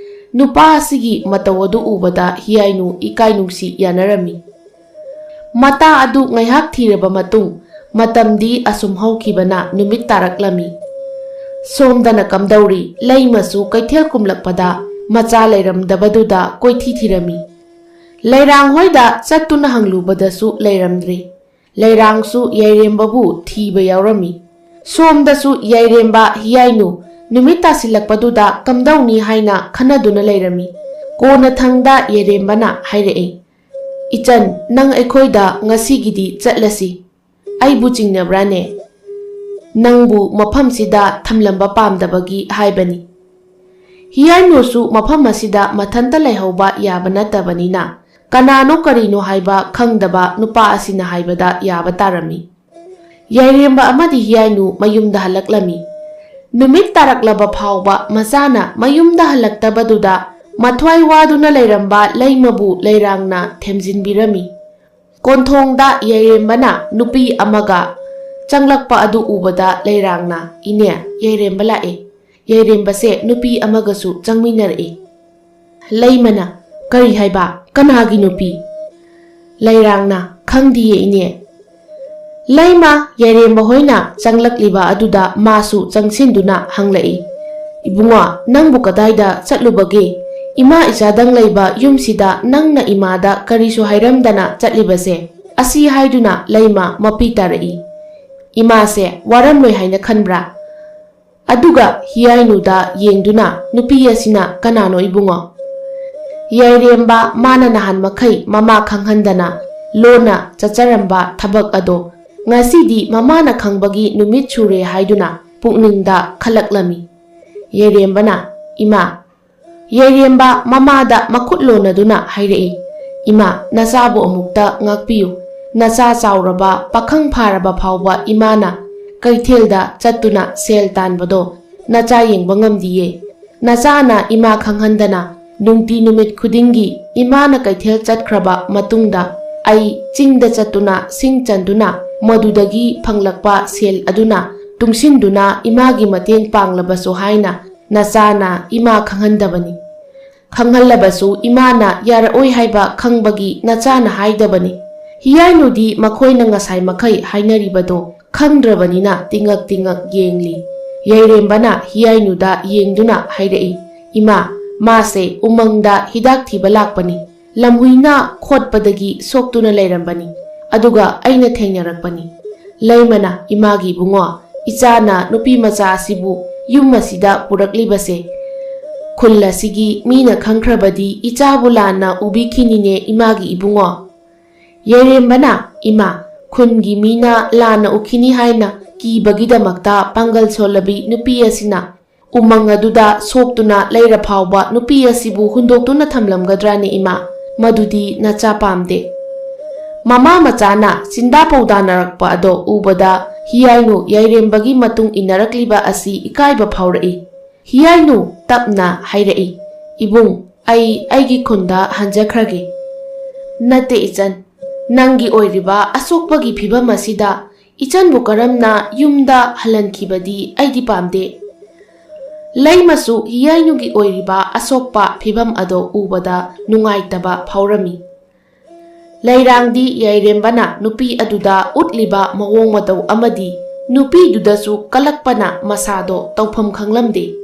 ꯅꯨꯄꯥ ꯑꯁꯤꯒꯤ ꯃꯇꯧ ꯑꯗꯨ ꯎꯕꯗ ꯍꯤꯌꯥꯏꯅꯨ ꯏꯀꯥꯏ ꯅꯨꯡꯁꯤ ꯌꯥꯅꯔꯝꯃꯤ꯫ ꯃꯇꯥ ꯑꯗꯨ ꯉꯥꯏꯍꯥꯛ ꯊꯤꯔꯕ ꯃꯇꯨꯡ, ꯃꯇꯝꯗꯤ ꯑꯁꯨꯝ ꯍꯧꯈꯤꯕꯅ ꯅꯨꯃꯤꯠ ꯇꯥꯔꯛꯂꯝꯃꯤ꯫ ꯁꯣꯝꯗꯅ ꯀꯝꯗꯧꯔꯤ, ꯂꯩꯃꯁꯨ ꯀꯩꯊꯦꯜ ꯀꯨꯝꯂꯛꯄꯗ ꯃꯆꯥ ꯂꯩꯔꯝꯗꯕꯗꯨꯗ ꯀꯣꯏꯊꯤ ꯊꯤꯔꯝꯃꯤ꯫ ꯂꯩꯔꯥꯡ ꯍꯣꯏꯗ ꯆꯠꯇꯨꯅ ꯍꯪꯂꯨꯕꯗꯁꯨ ꯂꯩꯔꯝꯗ꯭ꯔꯦ꯫ ꯂꯩꯔꯥꯡꯁꯨ ꯌꯥꯏꯔꯦꯝꯕꯕꯨ ꯊꯤꯕ ꯌꯥꯎꯔꯝꯃꯤ꯫ ꯁꯣꯝꯗꯁꯨ ꯌꯥꯏꯔꯦꯝꯕ ꯍꯤꯌꯥꯏꯅꯨ ꯅꯨꯃꯤꯠ ꯇꯥꯁꯤꯜꯂꯛꯄꯗꯨꯗ ꯀꯝꯗꯧꯅꯤ ꯍꯥꯏꯅ ꯈꯟꯅꯗꯨꯅ ꯂꯩꯔꯝꯃꯤ꯫ ꯀꯣꯟꯅꯊꯪꯗ ꯌꯥꯏꯔꯦꯝꯕꯅ ꯍꯥꯏꯔꯛꯏ, "ꯏꯆꯟ, ꯅꯪ ꯑꯩꯈꯣꯏꯗ ꯉꯁꯤꯒꯤꯗꯤ ꯆꯠꯂꯁꯤ꯫ ꯑꯩꯕꯨ ꯆꯤꯡꯅꯕ꯭ꯔꯥꯅꯦ? ꯅꯪꯕꯨ ꯃꯐꯝꯁꯤꯗ ꯊꯝꯂꯝꯕ ꯄꯥꯝꯗꯕꯒꯤ ꯍꯥꯏꯕꯅꯤ꯫" ꯍꯤꯌꯥꯏꯅꯨꯁꯨ ꯃꯐꯝ ꯑꯁꯤꯗ ꯃꯊꯟꯇ ꯂꯩꯍꯧꯕ ꯌꯥꯕ ꯅꯠꯇꯕꯅꯤꯅ, ꯀꯅꯥꯅꯣ ꯀꯔꯤꯅꯣ ꯍꯥꯏꯕ ꯈꯪꯗꯕ ꯅꯨꯄꯥ ꯑꯁꯤꯅ ꯍꯥꯏꯕꯗ ꯌꯥꯕ ꯇꯥꯔꯝꯃꯤ꯫ ꯌꯥꯏꯔꯦꯝꯕ ꯑꯃꯗꯤ ꯍꯤꯌꯥꯏꯅꯨ ꯃꯌꯨꯝꯗ ꯍꯜꯂꯛꯂꯝꯃꯤ꯫ ꯅꯨꯃꯤꯠ ꯇꯥꯔꯛꯂꯕ ꯐꯥꯎꯕ ꯃꯆꯥꯅ ꯃꯌꯨꯝꯗ ꯍꯜꯂꯛꯇꯕꯗꯨꯗ ꯃꯊ꯭ꯋꯥꯏ ꯋꯥꯗꯨꯅ ꯂꯩꯔꯝꯕ ꯂꯩꯃꯕꯨ ꯂꯩꯔꯥꯡꯅ ꯊꯦꯝꯖꯤꯟꯕꯤꯔꯝꯃꯤ꯫ ꯀꯣꯟꯊꯣꯡꯗ ꯌꯥꯏꯔꯦꯝꯕꯅ ꯅꯨꯄꯤ ꯑꯃꯒ ꯆꯪꯂꯛꯄ ꯑꯗꯨ ꯎꯕꯗ ꯂꯩꯔꯥꯡꯅ, "ꯏꯅꯦ, ꯌꯥꯏꯔꯦꯝꯕ ꯂꯥꯛꯑꯦ꯫" ꯌꯥꯏꯔꯦꯝꯕꯁꯦ ꯅꯨꯄꯤ ꯑꯃꯒꯁꯨ ꯆꯪꯃꯤꯟꯅꯔꯛꯏ꯫ ꯂꯩꯃꯅ, "ꯀꯔꯤ ꯍꯥꯏꯕ? ꯀꯅꯥꯒꯤ ꯅꯨꯄꯤ?" ꯂꯩꯔꯥꯡꯅ, "ꯈꯪꯗꯤꯌꯦ, ꯏꯅꯦ꯫" ꯂꯩꯃ ꯌꯥꯏꯔꯦꯝꯕ ꯍꯣꯏꯅ ꯆꯪꯂꯛꯂꯤꯕ ꯑꯗꯨꯗ ꯃꯥꯁꯨ ꯆꯪꯁꯤꯟꯗꯨꯅ ꯍꯪꯂꯛꯏ, "ꯏꯕꯨꯡꯉꯣ, ꯅꯪꯕꯨ ꯀꯗꯥꯏꯗ ꯆꯠꯂꯨꯕꯒꯦ? ꯏꯃꯥ ꯏꯆꯥꯗꯪ ꯂꯩꯕ ꯌꯨꯝꯁꯤꯗ ꯅꯪꯅ ꯏꯃꯥꯗ ꯀꯔꯤꯁꯨ ꯍꯥꯏꯔꯝꯗꯅ ꯆꯠꯂꯤꯕꯁꯦ?" ꯑꯁꯤ ꯍꯥꯏꯗꯨꯅ ꯂꯩꯃ ꯃꯄꯤ ꯇꯥꯔꯛꯏ꯫ "ꯏꯃꯥꯁꯦ ꯋꯥꯔꯝꯂꯣꯏ ꯍꯥꯏꯅ ꯈꯟꯕ꯭ꯔꯥ?" ꯑꯗꯨꯒ ꯍꯤꯌꯥꯏꯅꯨꯗ ꯌꯦꯡꯗꯨꯅ ꯅꯨꯄꯤ ꯑꯁꯤꯅ, "ꯀꯅꯥꯅꯣ ꯏꯕꯨꯡꯉꯣ?" ꯌꯥꯏꯔꯦꯝꯕ ꯃꯥꯅ ꯅꯍꯥꯟ ꯃꯈꯩ ꯃꯃꯥ ꯈꯪꯍꯟꯗꯅ ꯂꯣꯟꯅ ꯆꯠꯆꯔꯝꯕ ꯊꯕꯛ ꯑꯗꯣ ꯉꯁꯤꯗꯤ ꯃꯃꯥꯅ ꯈꯪꯕꯒꯤ ꯅꯨꯃꯤꯠ ꯁꯨꯔꯦ ꯍꯥꯏꯗꯨꯅ ꯄꯨꯛꯅꯤꯡꯗ ꯈꯜꯂꯛꯂꯝꯃꯤ꯫ ꯌꯥꯏꯔꯦꯝꯕꯅ, "ꯏꯃꯥ꯫" ꯌꯥꯏꯔꯦꯝꯕ ꯃꯃꯥꯗ ꯃꯈꯨꯠ ꯂꯣꯟꯅꯗꯨꯅ ꯍꯥꯏꯔꯛꯏ, "ꯏꯃꯥ, ꯅꯆꯥꯕꯨ ꯑꯃꯨꯛꯇ ꯉꯥꯛꯄꯤꯌꯨ꯫ ꯅꯆꯥ ꯆꯥꯎꯔꯕ, ꯄꯥꯈꯪ ꯐꯥꯔꯕ ꯐꯥꯎꯕ ꯏꯃꯥꯅ ꯀꯩꯊꯦꯜꯗ ꯆꯠꯇꯨꯅ ꯁꯦꯜ ꯇꯥꯟꯕꯗꯣ ꯅꯆꯥ ꯌꯦꯡꯕ ꯉꯝꯗꯤꯌꯦ꯫ ꯅꯆꯥꯅ ꯏꯃꯥ ꯈꯪꯍꯟꯗꯅ ꯅꯨꯡꯇꯤ ꯅꯨꯃꯤꯠ ꯈꯨꯗꯤꯡꯒꯤ ꯏꯃꯥꯅ ꯀꯩꯊꯦꯜ ꯆꯠꯈ꯭ꯔꯕ ꯃꯇꯨꯡꯗ ꯑꯩ ꯆꯤꯡꯗ ꯆꯠꯇꯨꯅ ꯁꯤꯡ ꯆꯟꯗꯨꯅ ꯃꯗꯨꯗꯒꯤ ꯐꯪꯂꯛꯄ ꯁꯦꯜ ꯑꯗꯨꯅ ꯇꯨꯡꯁꯤꯟꯗꯨꯅ ꯏꯃꯥꯒꯤ ꯃꯇꯦꯡ ꯄꯥꯡꯂꯕꯁꯨ ꯍꯥꯏꯅ ꯅꯆꯥꯅ ꯏꯃꯥ ꯈꯪꯍꯟꯗꯕꯅꯤ꯫ ꯈꯪꯍꯜꯂꯕꯁꯨ ꯏꯃꯥꯅ ꯌꯥꯔꯛꯑꯣꯏ ꯍꯥꯏꯕ ꯈꯪꯕꯒꯤ ꯅꯆꯥꯅ ꯍꯥꯏꯗꯕꯅꯤ꯫" ꯍꯤꯌꯥꯏꯅꯨꯗꯤ ꯃꯈꯣꯏꯅ ꯉꯁꯥꯏ ꯃꯈꯩ ꯍꯥꯏꯅꯔꯤꯕꯗꯣ ꯈꯪꯗ꯭ꯔꯕꯅꯤꯅ ꯇꯤꯉꯛ ꯇꯤꯉꯛ ꯌꯦꯡꯂꯤ꯫ ꯌꯥꯏꯔꯦꯝꯕꯅ ꯍꯤꯌꯥꯏꯅꯨꯗ ꯌꯦꯡꯗꯨꯅ ꯍꯥꯏꯔꯛꯏ, "ꯏꯃꯥ, ꯃꯥꯁꯦ ꯎꯃꯪꯗ ꯍꯤꯗꯥꯛ ꯊꯤꯕ ꯂꯥꯛꯄꯅꯤ꯫ ꯂꯝꯍꯨꯏꯅ ꯈꯣꯠꯄꯗꯒꯤ ꯁꯣꯛꯇꯨꯅ ꯂꯩꯔꯝꯕꯅꯤ꯫ ꯑꯗꯨꯒ ꯑꯩꯅ ꯊꯦꯡꯅꯔꯛꯄꯅꯤ꯫ ꯂꯩꯃꯅ, "ꯏꯃꯥꯒꯤ ꯏꯕꯨꯡꯉꯣ, ꯏꯆꯥꯅ ꯅꯨꯄꯤ ꯃꯆꯥ ꯑꯁꯤꯕꯨ ꯌꯨꯝ ꯑꯁꯤꯗ ꯄꯨꯔꯛꯂꯤꯕꯁꯦ, ꯈꯨꯜ ꯑꯁꯤꯒꯤ ꯃꯤꯅ ꯈꯪꯈ꯭ꯔꯕꯗꯤ ꯏꯆꯥꯕꯨ ꯂꯥꯟꯅ ꯎꯕꯤꯈꯤꯅꯤꯅꯦ ꯏꯃꯥꯒꯤ ꯏꯕꯨꯡꯉꯣ"꯫ ꯌꯥꯏꯔꯦꯝꯕꯅ, "ꯏꯃꯥ, ꯈꯨꯟꯒꯤ ꯃꯤꯅ ꯂꯥꯟꯅ ꯎꯈꯤꯅꯤ ꯍꯥꯏꯅ ꯀꯤꯕꯒꯤꯗꯃꯛꯇ ꯄꯥꯡꯒꯜ ꯁꯣꯜꯂꯕꯤ ꯅꯨꯄꯤ ꯑꯁꯤꯅ ꯎꯃꯪ ꯑꯗꯨꯗ ꯁꯣꯛꯇꯨꯅ ꯂꯩꯔ ꯐꯥꯎꯕ ꯅꯨꯄꯤ ꯑꯁꯤꯕꯨ ꯍꯨꯟꯗꯣꯛꯇꯨꯅ ꯊꯝꯂꯝꯒꯗ꯭ꯔꯥꯅꯦ ꯏꯃꯥ? ꯃꯗꯨꯗꯤ ꯅꯆꯥ ꯄꯥꯝꯗꯦ"꯫ ꯃꯃꯥ ꯃꯆꯥꯅ ꯆꯤꯟꯗꯥ ꯄꯧꯗꯥꯅꯔꯛꯄ ꯑꯗꯣ ꯎꯕꯗ ꯍꯤꯌꯥꯏꯅꯨ ꯌꯥꯏꯔꯦꯝꯕꯒꯤ ꯃꯇꯨꯡ ꯏꯟꯅꯔꯛꯂꯤꯕ ꯑꯁꯤ ꯏꯀꯥꯏꯕ ꯐꯥꯎꯔꯛꯏ꯫ ꯍꯤꯌꯥꯏꯅꯨ ꯇꯞꯅ ꯍꯥꯏꯔꯛꯏ, "ꯏꯕꯨꯡ, ꯑꯩ ꯑꯩꯒꯤ ꯈꯨꯟꯗ ꯍꯟꯖꯈ꯭ꯔꯒꯦ"꯫ "ꯅꯠꯇꯦ ꯏꯆꯟ, ꯅꯪꯒꯤ ꯑꯣꯏꯔꯤꯕ ꯑꯁꯣꯛꯄꯒꯤ ꯐꯤꯕꯝ ꯑꯁꯤꯗ ꯏꯆꯟꯕꯨ ꯀꯔꯝꯅ ꯌꯨꯝꯗ ꯍꯜꯍꯟꯈꯤꯕꯗꯤ ꯑꯩꯗꯤ ꯄꯥꯝꯗꯦ"꯫ ꯂꯩꯃꯁꯨ ꯍꯤꯌꯥꯏꯅꯨꯒꯤ ꯑꯣꯏꯔꯤꯕ ꯑꯁꯣꯛꯄ ꯐꯤꯕꯝ ꯑꯗꯣ ꯎꯕꯗ ꯅꯨꯡꯉꯥꯏꯇꯕ ꯐꯥꯎꯔꯝꯃꯤ꯫ ꯂꯩꯔꯥꯡꯗꯤ ꯌꯥꯏꯔꯦꯝꯕꯅ ꯅꯨꯄꯤ ꯑꯗꯨꯗ ꯎꯠꯂꯤꯕ ꯃꯑꯣꯡ ꯃꯇꯧ ꯑꯃꯗꯤ ꯅꯨꯄꯤꯗꯨꯗꯁꯨ ꯀꯜꯂꯛꯄꯅ ꯃꯁꯥꯗꯣ ꯇꯧꯐꯝ ꯈꯪꯂꯝꯗꯦ꯫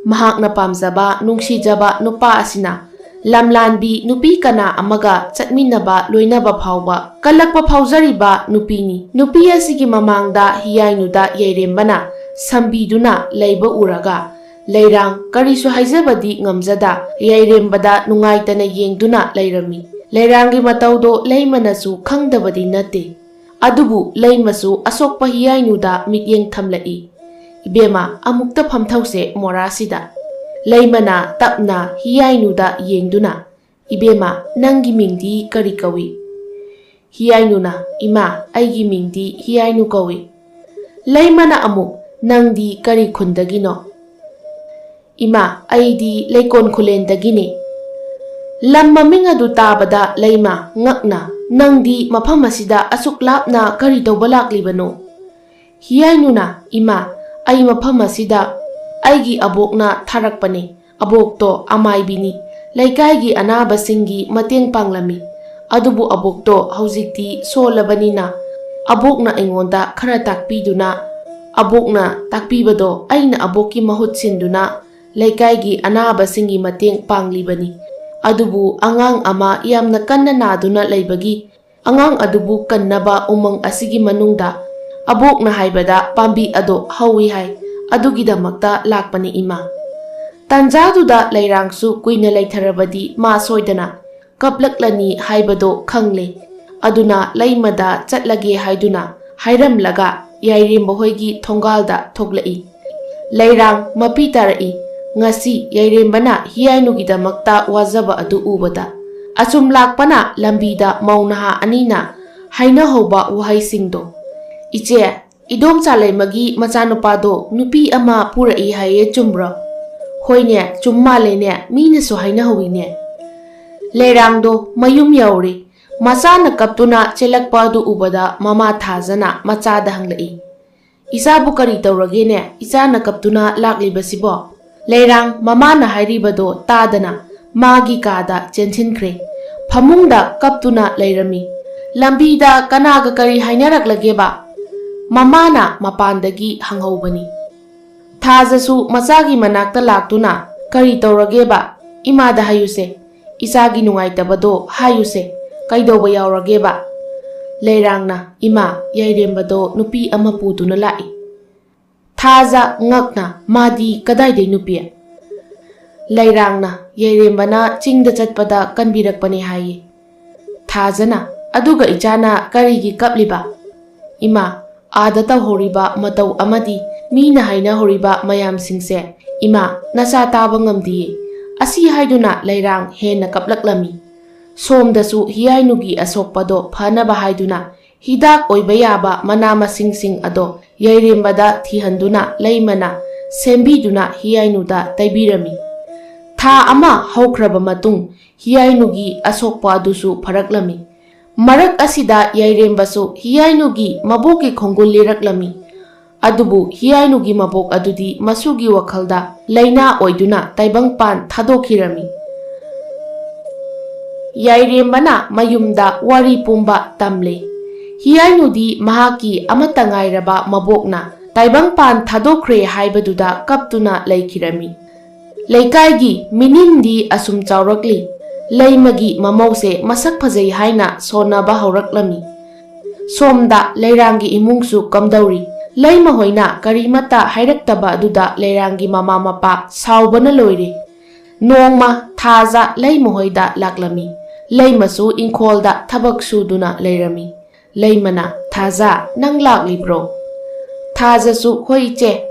ꯃꯍꯥꯛꯅ ꯄꯥꯝꯖꯕ, ꯅꯨꯡꯁꯤꯖꯕ ꯅꯨꯄꯥ ꯑꯁꯤꯅ ꯂꯝꯂꯥꯟꯕꯤ ꯅꯨꯄꯤ ꯀꯅꯥ ꯑꯃꯒ ꯆꯠꯃꯤꯟꯅꯕ, ꯂꯣꯏꯅꯕ ꯐꯥꯎꯕ ꯀꯜꯂꯛꯄ ꯐꯥꯎꯖꯔꯤꯕ ꯅꯨꯄꯤꯅꯤ꯫ ꯅꯨꯄꯤ ꯑꯁꯤꯒꯤ ꯃꯃꯥꯡꯗ ꯍꯤꯌꯥꯏꯅꯨꯗ ꯌꯥꯏꯔꯦꯝꯕꯅ ꯁꯝꯕꯤꯗꯨꯅ ꯂꯩꯕ ꯎꯔꯒ ꯂꯩꯔꯥꯡ ꯀꯔꯤꯁꯨ ꯍꯥꯏꯖꯕꯗꯤ ꯉꯝꯖꯗ ꯌꯥꯏꯔꯦꯝꯕꯗ ꯅꯨꯡꯉꯥꯏꯇꯅ ꯌꯦꯡꯗꯨꯅ ꯂꯩꯔꯝꯃꯤ꯫ ꯂꯩꯔꯥꯡꯒꯤ ꯃꯇꯧꯗꯣ ꯂꯩꯃꯅꯁꯨ ꯈꯪꯗꯕꯗꯤ ꯅꯠꯇꯦ꯫ ꯑꯗꯨꯕꯨ ꯂꯩꯃꯁꯨ ꯑꯁꯣꯛꯄ ꯍꯤꯌꯥꯏꯅꯨꯗ ꯃꯤꯠꯌꯦꯡ ꯊꯝꯂꯛꯏ꯫ "ꯏꯕꯦꯝꯃ, ꯑꯃꯨꯛꯇ ꯐꯝꯊꯧꯁꯦ ꯃꯣꯔꯥꯁꯤꯗ"꯫ ꯂꯩꯃꯅ ꯇꯞꯅ ꯍꯤꯌꯥꯏꯅꯨꯗ ꯌꯦꯡꯗꯨꯅ, "ꯏꯕꯦꯝꯃ, ꯅꯪꯒꯤ ꯃꯤꯡꯗꯤ ꯀꯔꯤ ꯀꯧꯏ?" ꯍꯤꯌꯥꯏꯅꯨꯅ, "ꯏꯃꯥ, ꯑꯩꯒꯤ ꯃꯤꯡꯗꯤ ꯍꯤꯌꯥꯏꯅꯨ ꯀꯧꯏ"꯫ ꯂꯩꯃꯅ ꯑꯃꯨꯛ, "ꯅꯪꯗꯤ ꯀꯔꯤ ꯈꯨꯟꯗꯒꯤꯅꯣ?" "ꯏꯃꯥ, ꯑꯩꯗꯤ ꯂꯩꯀꯣꯟ ꯈꯨꯂꯦꯟꯗꯒꯤꯅꯤ"꯫ ꯂꯝ ꯃꯃꯤꯡ ꯑꯗꯨ ꯇꯥꯕꯗ ꯂꯩꯃ ꯉꯛꯅ, "ꯅꯪꯗꯤ ꯃꯐꯝ ꯑꯁꯤꯗ ꯑꯁꯨꯛ ꯂꯥꯞꯅ ꯀꯔꯤ ꯇꯧꯕ ꯂꯥꯛꯂꯤꯕꯅꯣ?" ꯍꯤꯌꯥꯏꯅꯨꯅ, "ꯏꯃꯥ, ꯑꯩ ꯃꯐꯝ ꯑꯁꯤꯗ ꯑꯩꯒꯤ ꯑꯕꯣꯛꯅ ꯊꯥꯔꯛꯄꯅꯤ꯫ ꯑꯕꯣꯛꯇꯣ ꯑꯃꯥꯏꯕꯤꯅꯤ꯫ ꯂꯩꯀꯥꯏꯒꯤ ꯑꯅꯥꯕꯁꯤꯡꯒꯤ ꯃꯇꯦꯡ ꯄꯥꯡꯂꯝꯃꯤ꯫ ꯑꯗꯨꯕꯨ ꯑꯕꯣꯛꯇꯣ ꯍꯧꯖꯤꯛꯇꯤ ꯁꯣꯜꯂꯕꯅꯤꯅ ꯑꯕꯣꯛꯅ ꯑꯩꯉꯣꯟꯗ ꯈꯔ ꯇꯥꯛꯄꯤꯗꯨꯅ, ꯑꯕꯣꯛꯅ ꯇꯥꯛꯄꯤꯕꯗꯣ ꯑꯩꯅ ꯑꯕꯣꯛꯀꯤ ꯃꯍꯨꯠ ꯁꯤꯟꯗꯨꯅ ꯂꯩꯀꯥꯏꯒꯤ ꯑꯅꯥꯕꯁꯤꯡꯒꯤ ꯃꯇꯦꯡ ꯄꯥꯡꯂꯤꯕꯅꯤ꯫ ꯑꯗꯨꯕꯨ ꯑꯉꯥꯡ ꯑꯃ ꯌꯥꯝꯅ ꯀꯟꯅ ꯅꯥꯗꯨꯅ ꯂꯩꯕꯒꯤ ꯑꯉꯥꯡ ꯑꯗꯨꯕꯨ ꯀꯟꯅꯕ ꯎꯃꯪ ꯑꯁꯤꯒꯤ ꯃꯅꯨꯡꯗ ꯑꯕꯣꯛꯅ ꯍꯥꯏꯕꯗ ꯄꯥꯝꯕꯤ ꯑꯗꯣ ꯍꯧꯏ ꯍꯥꯏ꯫ ꯑꯗꯨꯒꯤꯗꯃꯛꯇ ꯂꯥꯛꯄꯅꯤ ꯏꯃꯥ꯫ ꯇꯥꯟꯖꯥꯗꯨꯗ ꯂꯩꯔꯥꯡꯁꯨ ꯀꯨꯏꯅ ꯂꯩꯊꯔꯕꯗꯤ ꯃꯥ ꯁꯣꯏꯗꯅ ꯀꯞꯂꯛꯂꯅꯤ ꯍꯥꯏꯕꯗꯣ ꯈꯪꯂꯦ꯫ ꯑꯗꯨꯅ ꯂꯩꯃꯗ ꯆꯠꯂꯒꯦ ꯍꯥꯏꯗꯨꯅ ꯍꯥꯏꯔꯝꯂꯒ ꯌꯥꯏꯔꯦꯝꯕ ꯍꯣꯏꯒꯤ ꯊꯣꯡꯒꯥꯜꯗ ꯊꯣꯛꯂꯛꯏ꯫ ꯂꯩꯔꯥꯡ ꯃꯄꯤ ꯇꯥꯔꯛꯏ꯫ ꯉꯁꯤ ꯌꯥꯏꯔꯦꯝꯕꯅ ꯍꯤꯌꯥꯏꯅꯨꯒꯤꯗꯃꯛꯇ ꯋꯥꯖꯕ ꯑꯗꯨ ꯎꯕꯗ ꯑꯁꯨꯝ ꯂꯥꯛꯄꯅ ꯂꯝꯕꯤꯗ ꯃꯧ ꯅꯍꯥ ꯑꯅꯤꯅ ꯍꯥꯏꯅꯍꯧꯕ ꯋꯥꯍꯩꯁꯤꯡꯗꯣ, "ꯏꯆꯦ, ꯏꯗꯣꯝꯆꯥ ꯂꯩꯃꯒꯤ ꯃꯆꯥꯅꯨꯄꯥꯗꯣ ꯅꯨꯄꯤ ꯑꯃ ꯄꯨꯔꯛꯏ ꯍꯥꯏꯌꯦ, ꯆꯨꯝꯕ꯭ꯔꯣ?" "ꯍꯣꯏꯅꯦ, ꯆꯨꯝ ꯃꯥꯜꯂꯦꯅꯦ, ꯃꯤꯅꯁꯨ ꯍꯥꯏꯅꯍꯧꯋꯤꯅꯦ꯫" ꯂꯩꯔꯥꯡꯗꯣ ꯃꯌꯨꯝ ꯌꯧꯔꯦ꯫ ꯃꯆꯥꯅ ꯀꯞꯇꯨꯅ ꯆꯦꯜꯂꯛꯄ ꯑꯗꯨ ꯎꯕꯗ ꯃꯃꯥ ꯊꯥꯖꯅ ꯃꯆꯥꯗ ꯍꯪꯂꯛꯏ, "ꯏꯆꯥꯕꯨ ꯀꯔꯤ ꯇꯧꯔꯒꯦꯅꯦ, ꯏꯆꯥꯅ ꯀꯞꯇꯨꯅ ꯂꯥꯛꯂꯤꯕꯁꯤꯕꯣ?" ꯂꯩꯔꯥꯡ ꯃꯃꯥꯅ ꯍꯥꯏꯔꯤꯕꯗꯣ ꯇꯥꯗꯅ ꯃꯥꯒꯤ ꯀꯥꯗ ꯆꯦꯟꯁꯤꯟꯈ꯭ꯔꯦ꯫ ꯐꯃꯨꯡꯗ ꯀꯞꯇꯨꯅ ꯂꯩꯔꯝꯃꯤ꯫ "ꯂꯝꯕꯤꯗ ꯀꯅꯥꯒ ꯀꯔꯤ ꯍꯥꯏꯅꯔꯛꯂꯒꯦꯕ?" ꯃꯃꯥꯅ ꯃꯄꯥꯟꯗꯒꯤ ꯍꯪꯍꯧꯕꯅꯤ꯫ ꯊꯥꯖꯁꯨ ꯃꯆꯥꯒꯤ ꯃꯅꯥꯛꯇ ꯂꯥꯛꯇꯨꯅ, "ꯀꯔꯤ ꯇꯧꯔꯒꯦꯕ? ꯏꯃꯥꯗ ꯍꯥꯏꯌꯨꯁꯦ꯫ ꯏꯆꯥꯒꯤ ꯅꯨꯡꯉꯥꯏꯇꯕꯗꯣ ꯍꯥꯏꯌꯨꯁꯦ꯫ ꯀꯩꯗꯧꯕ ꯌꯥꯎꯔꯒꯦꯕ?" ꯂꯩꯔꯥꯡꯅ, "ꯏꯃꯥ, ꯌꯥꯏꯔꯦꯝꯕꯗꯣ ꯅꯨꯄꯤ ꯑꯃ ꯄꯨꯗꯨꯅ ꯂꯥꯛꯏ꯫" ꯊꯥꯖ ꯉꯛꯅ, "ꯃꯥꯗꯤ ꯀꯗꯥꯏꯗꯩ ꯅꯨꯄꯤ?" ꯂꯩꯔꯥꯡꯅ, "ꯌꯥꯏꯔꯦꯝꯕꯅ ꯆꯤꯡꯗ ꯆꯠꯄꯗ ꯀꯟꯕꯤꯔꯛꯄꯅꯦ ꯍꯥꯏꯌꯦ꯫" ꯊꯥꯖꯅ, "ꯑꯗꯨꯒ ꯏꯆꯥꯅ ꯀꯔꯤꯒꯤ ꯀꯞꯂꯤꯕ?" "ꯏꯃꯥ, ꯑꯥꯗ ꯇꯧꯍꯧꯔꯤꯕ ꯃꯇꯧ ꯑꯃꯗꯤ ꯃꯤꯅ ꯍꯥꯏꯅꯍꯧꯔꯤꯕ ꯃꯌꯥꯝꯁꯤꯡꯁꯦ, ꯏꯃꯥ, ꯅꯆꯥ ꯇꯥꯕ ꯉꯝꯗꯤꯌꯦ꯫" ꯑꯁꯤ ꯍꯥꯏꯗꯨꯅ ꯂꯩꯔꯥꯡ ꯍꯦꯟꯅ ꯀꯞꯂꯛꯂꯝꯃꯤ꯫ ꯁꯣꯝꯗꯁꯨ ꯍꯤꯌꯥꯏꯅꯨꯒꯤ ꯑꯁꯣꯛꯄꯗꯣ ꯐꯅꯕ ꯍꯥꯏꯗꯨꯅ ꯍꯤꯗꯥꯛ ꯑꯣꯏꯕ ꯌꯥꯕ ꯃꯅꯥ ꯃꯁꯤꯡꯁꯤꯡ ꯑꯗꯣ ꯌꯥꯏꯔꯦꯝꯕꯗ ꯊꯤꯍꯟꯗꯨꯅ ꯂꯩꯃꯅ ꯁꯦꯝꯕꯤꯗꯨꯅ ꯍꯤꯌꯥꯏꯅꯨꯗ ꯇꯩꯕꯤꯔꯝꯃꯤ꯫ ꯊꯥ ꯑꯃ ꯍꯧꯈ꯭ꯔꯕ ꯃꯇꯨꯡ ꯍꯤꯌꯥꯏꯅꯨꯒꯤ ꯑꯁꯣꯛꯄ ꯑꯗꯨꯁꯨ ꯐꯔꯛꯂꯝꯃꯤ꯫ ꯃꯔꯛ ꯑꯁꯤꯗ ꯌꯥꯏꯔꯦꯝꯕꯁꯨ ꯍꯤꯌꯥꯏꯅꯨꯒꯤ ꯃꯕꯣꯛꯀꯤ ꯈꯣꯡꯒꯨꯜ ꯂꯤꯔꯛꯂꯝꯃꯤ꯫ ꯑꯗꯨꯕꯨ ꯍꯤꯌꯥꯏꯅꯨꯒꯤ ꯃꯕꯣꯛ ꯑꯗꯨꯗꯤ ꯃꯁꯨꯒꯤ ꯋꯥꯈꯜꯗ ꯂꯥꯏꯅꯥ ꯑꯣꯏꯗꯨꯅ ꯇꯥꯏꯕꯪꯄꯥꯟ ꯊꯥꯗꯣꯛꯈꯤꯔꯝꯃꯤ꯫ ꯌꯥꯏꯔꯦꯝꯕꯅ ꯃꯌꯨꯝꯗ ꯋꯥꯔꯤ ꯄꯨꯝꯕ ꯇꯝꯂꯦ꯫ ꯍꯤꯌꯥꯏꯅꯨꯗꯤ ꯃꯍꯥꯛꯀꯤ ꯑꯃꯠꯇ ꯉꯥꯏꯔꯕ ꯃꯕꯣꯛꯅ ꯇꯥꯏꯕꯪꯄꯥꯟ ꯊꯥꯗꯣꯛꯈ꯭ꯔꯦ ꯍꯥꯏꯕꯗꯨꯗ ꯀꯞꯇꯨꯅ ꯂꯩꯈꯤꯔꯝꯃꯤ꯫ ꯂꯩꯀꯥꯏꯒꯤ ꯃꯤꯅꯤꯟꯗꯤ ꯑꯁꯨꯝ ꯆꯥꯎꯔꯛꯂꯤ꯫ ꯂꯩꯃꯒꯤ ꯃꯃꯧꯁꯦ ꯃꯁꯛ ꯐꯖꯩ ꯍꯥꯏꯅ ꯁꯣꯟꯅꯕ ꯍꯧꯔꯛꯂꯝꯃꯤ꯫ ꯁꯣꯝꯗ ꯂꯩꯔꯥꯡꯒꯤ ꯏꯃꯨꯡꯁꯨ ꯀꯝꯗꯧꯔꯤ꯫ ꯂꯩꯃ ꯍꯣꯏꯅ ꯀꯔꯤꯃꯠꯇ ꯍꯥꯏꯔꯛꯇꯕ ꯑꯗꯨꯗ ꯂꯩꯔꯥꯡꯒꯤ ꯃꯃꯥ ꯃꯄꯥ ꯁꯥꯎꯕꯅ ꯂꯣꯏꯔꯦ꯫ ꯅꯣꯡꯃ ꯊꯥꯖ ꯂꯩꯃ ꯍꯣꯏꯗ ꯂꯥꯛꯂꯝꯃꯤ꯫ ꯂꯩꯃꯁꯨ ꯏꯪꯈꯣꯜꯗ ꯊꯕꯛ ꯁꯨꯗꯨꯅ ꯂꯩꯔꯝꯃꯤ꯫ ꯂꯩꯃꯅ, "ꯊꯥꯖ, ꯅꯪ ꯂꯥꯛꯂꯤꯕ꯭ꯔꯣ?" ꯊꯥꯖꯁꯨ, "ꯍꯣꯏ, ꯏꯆꯦ"꯫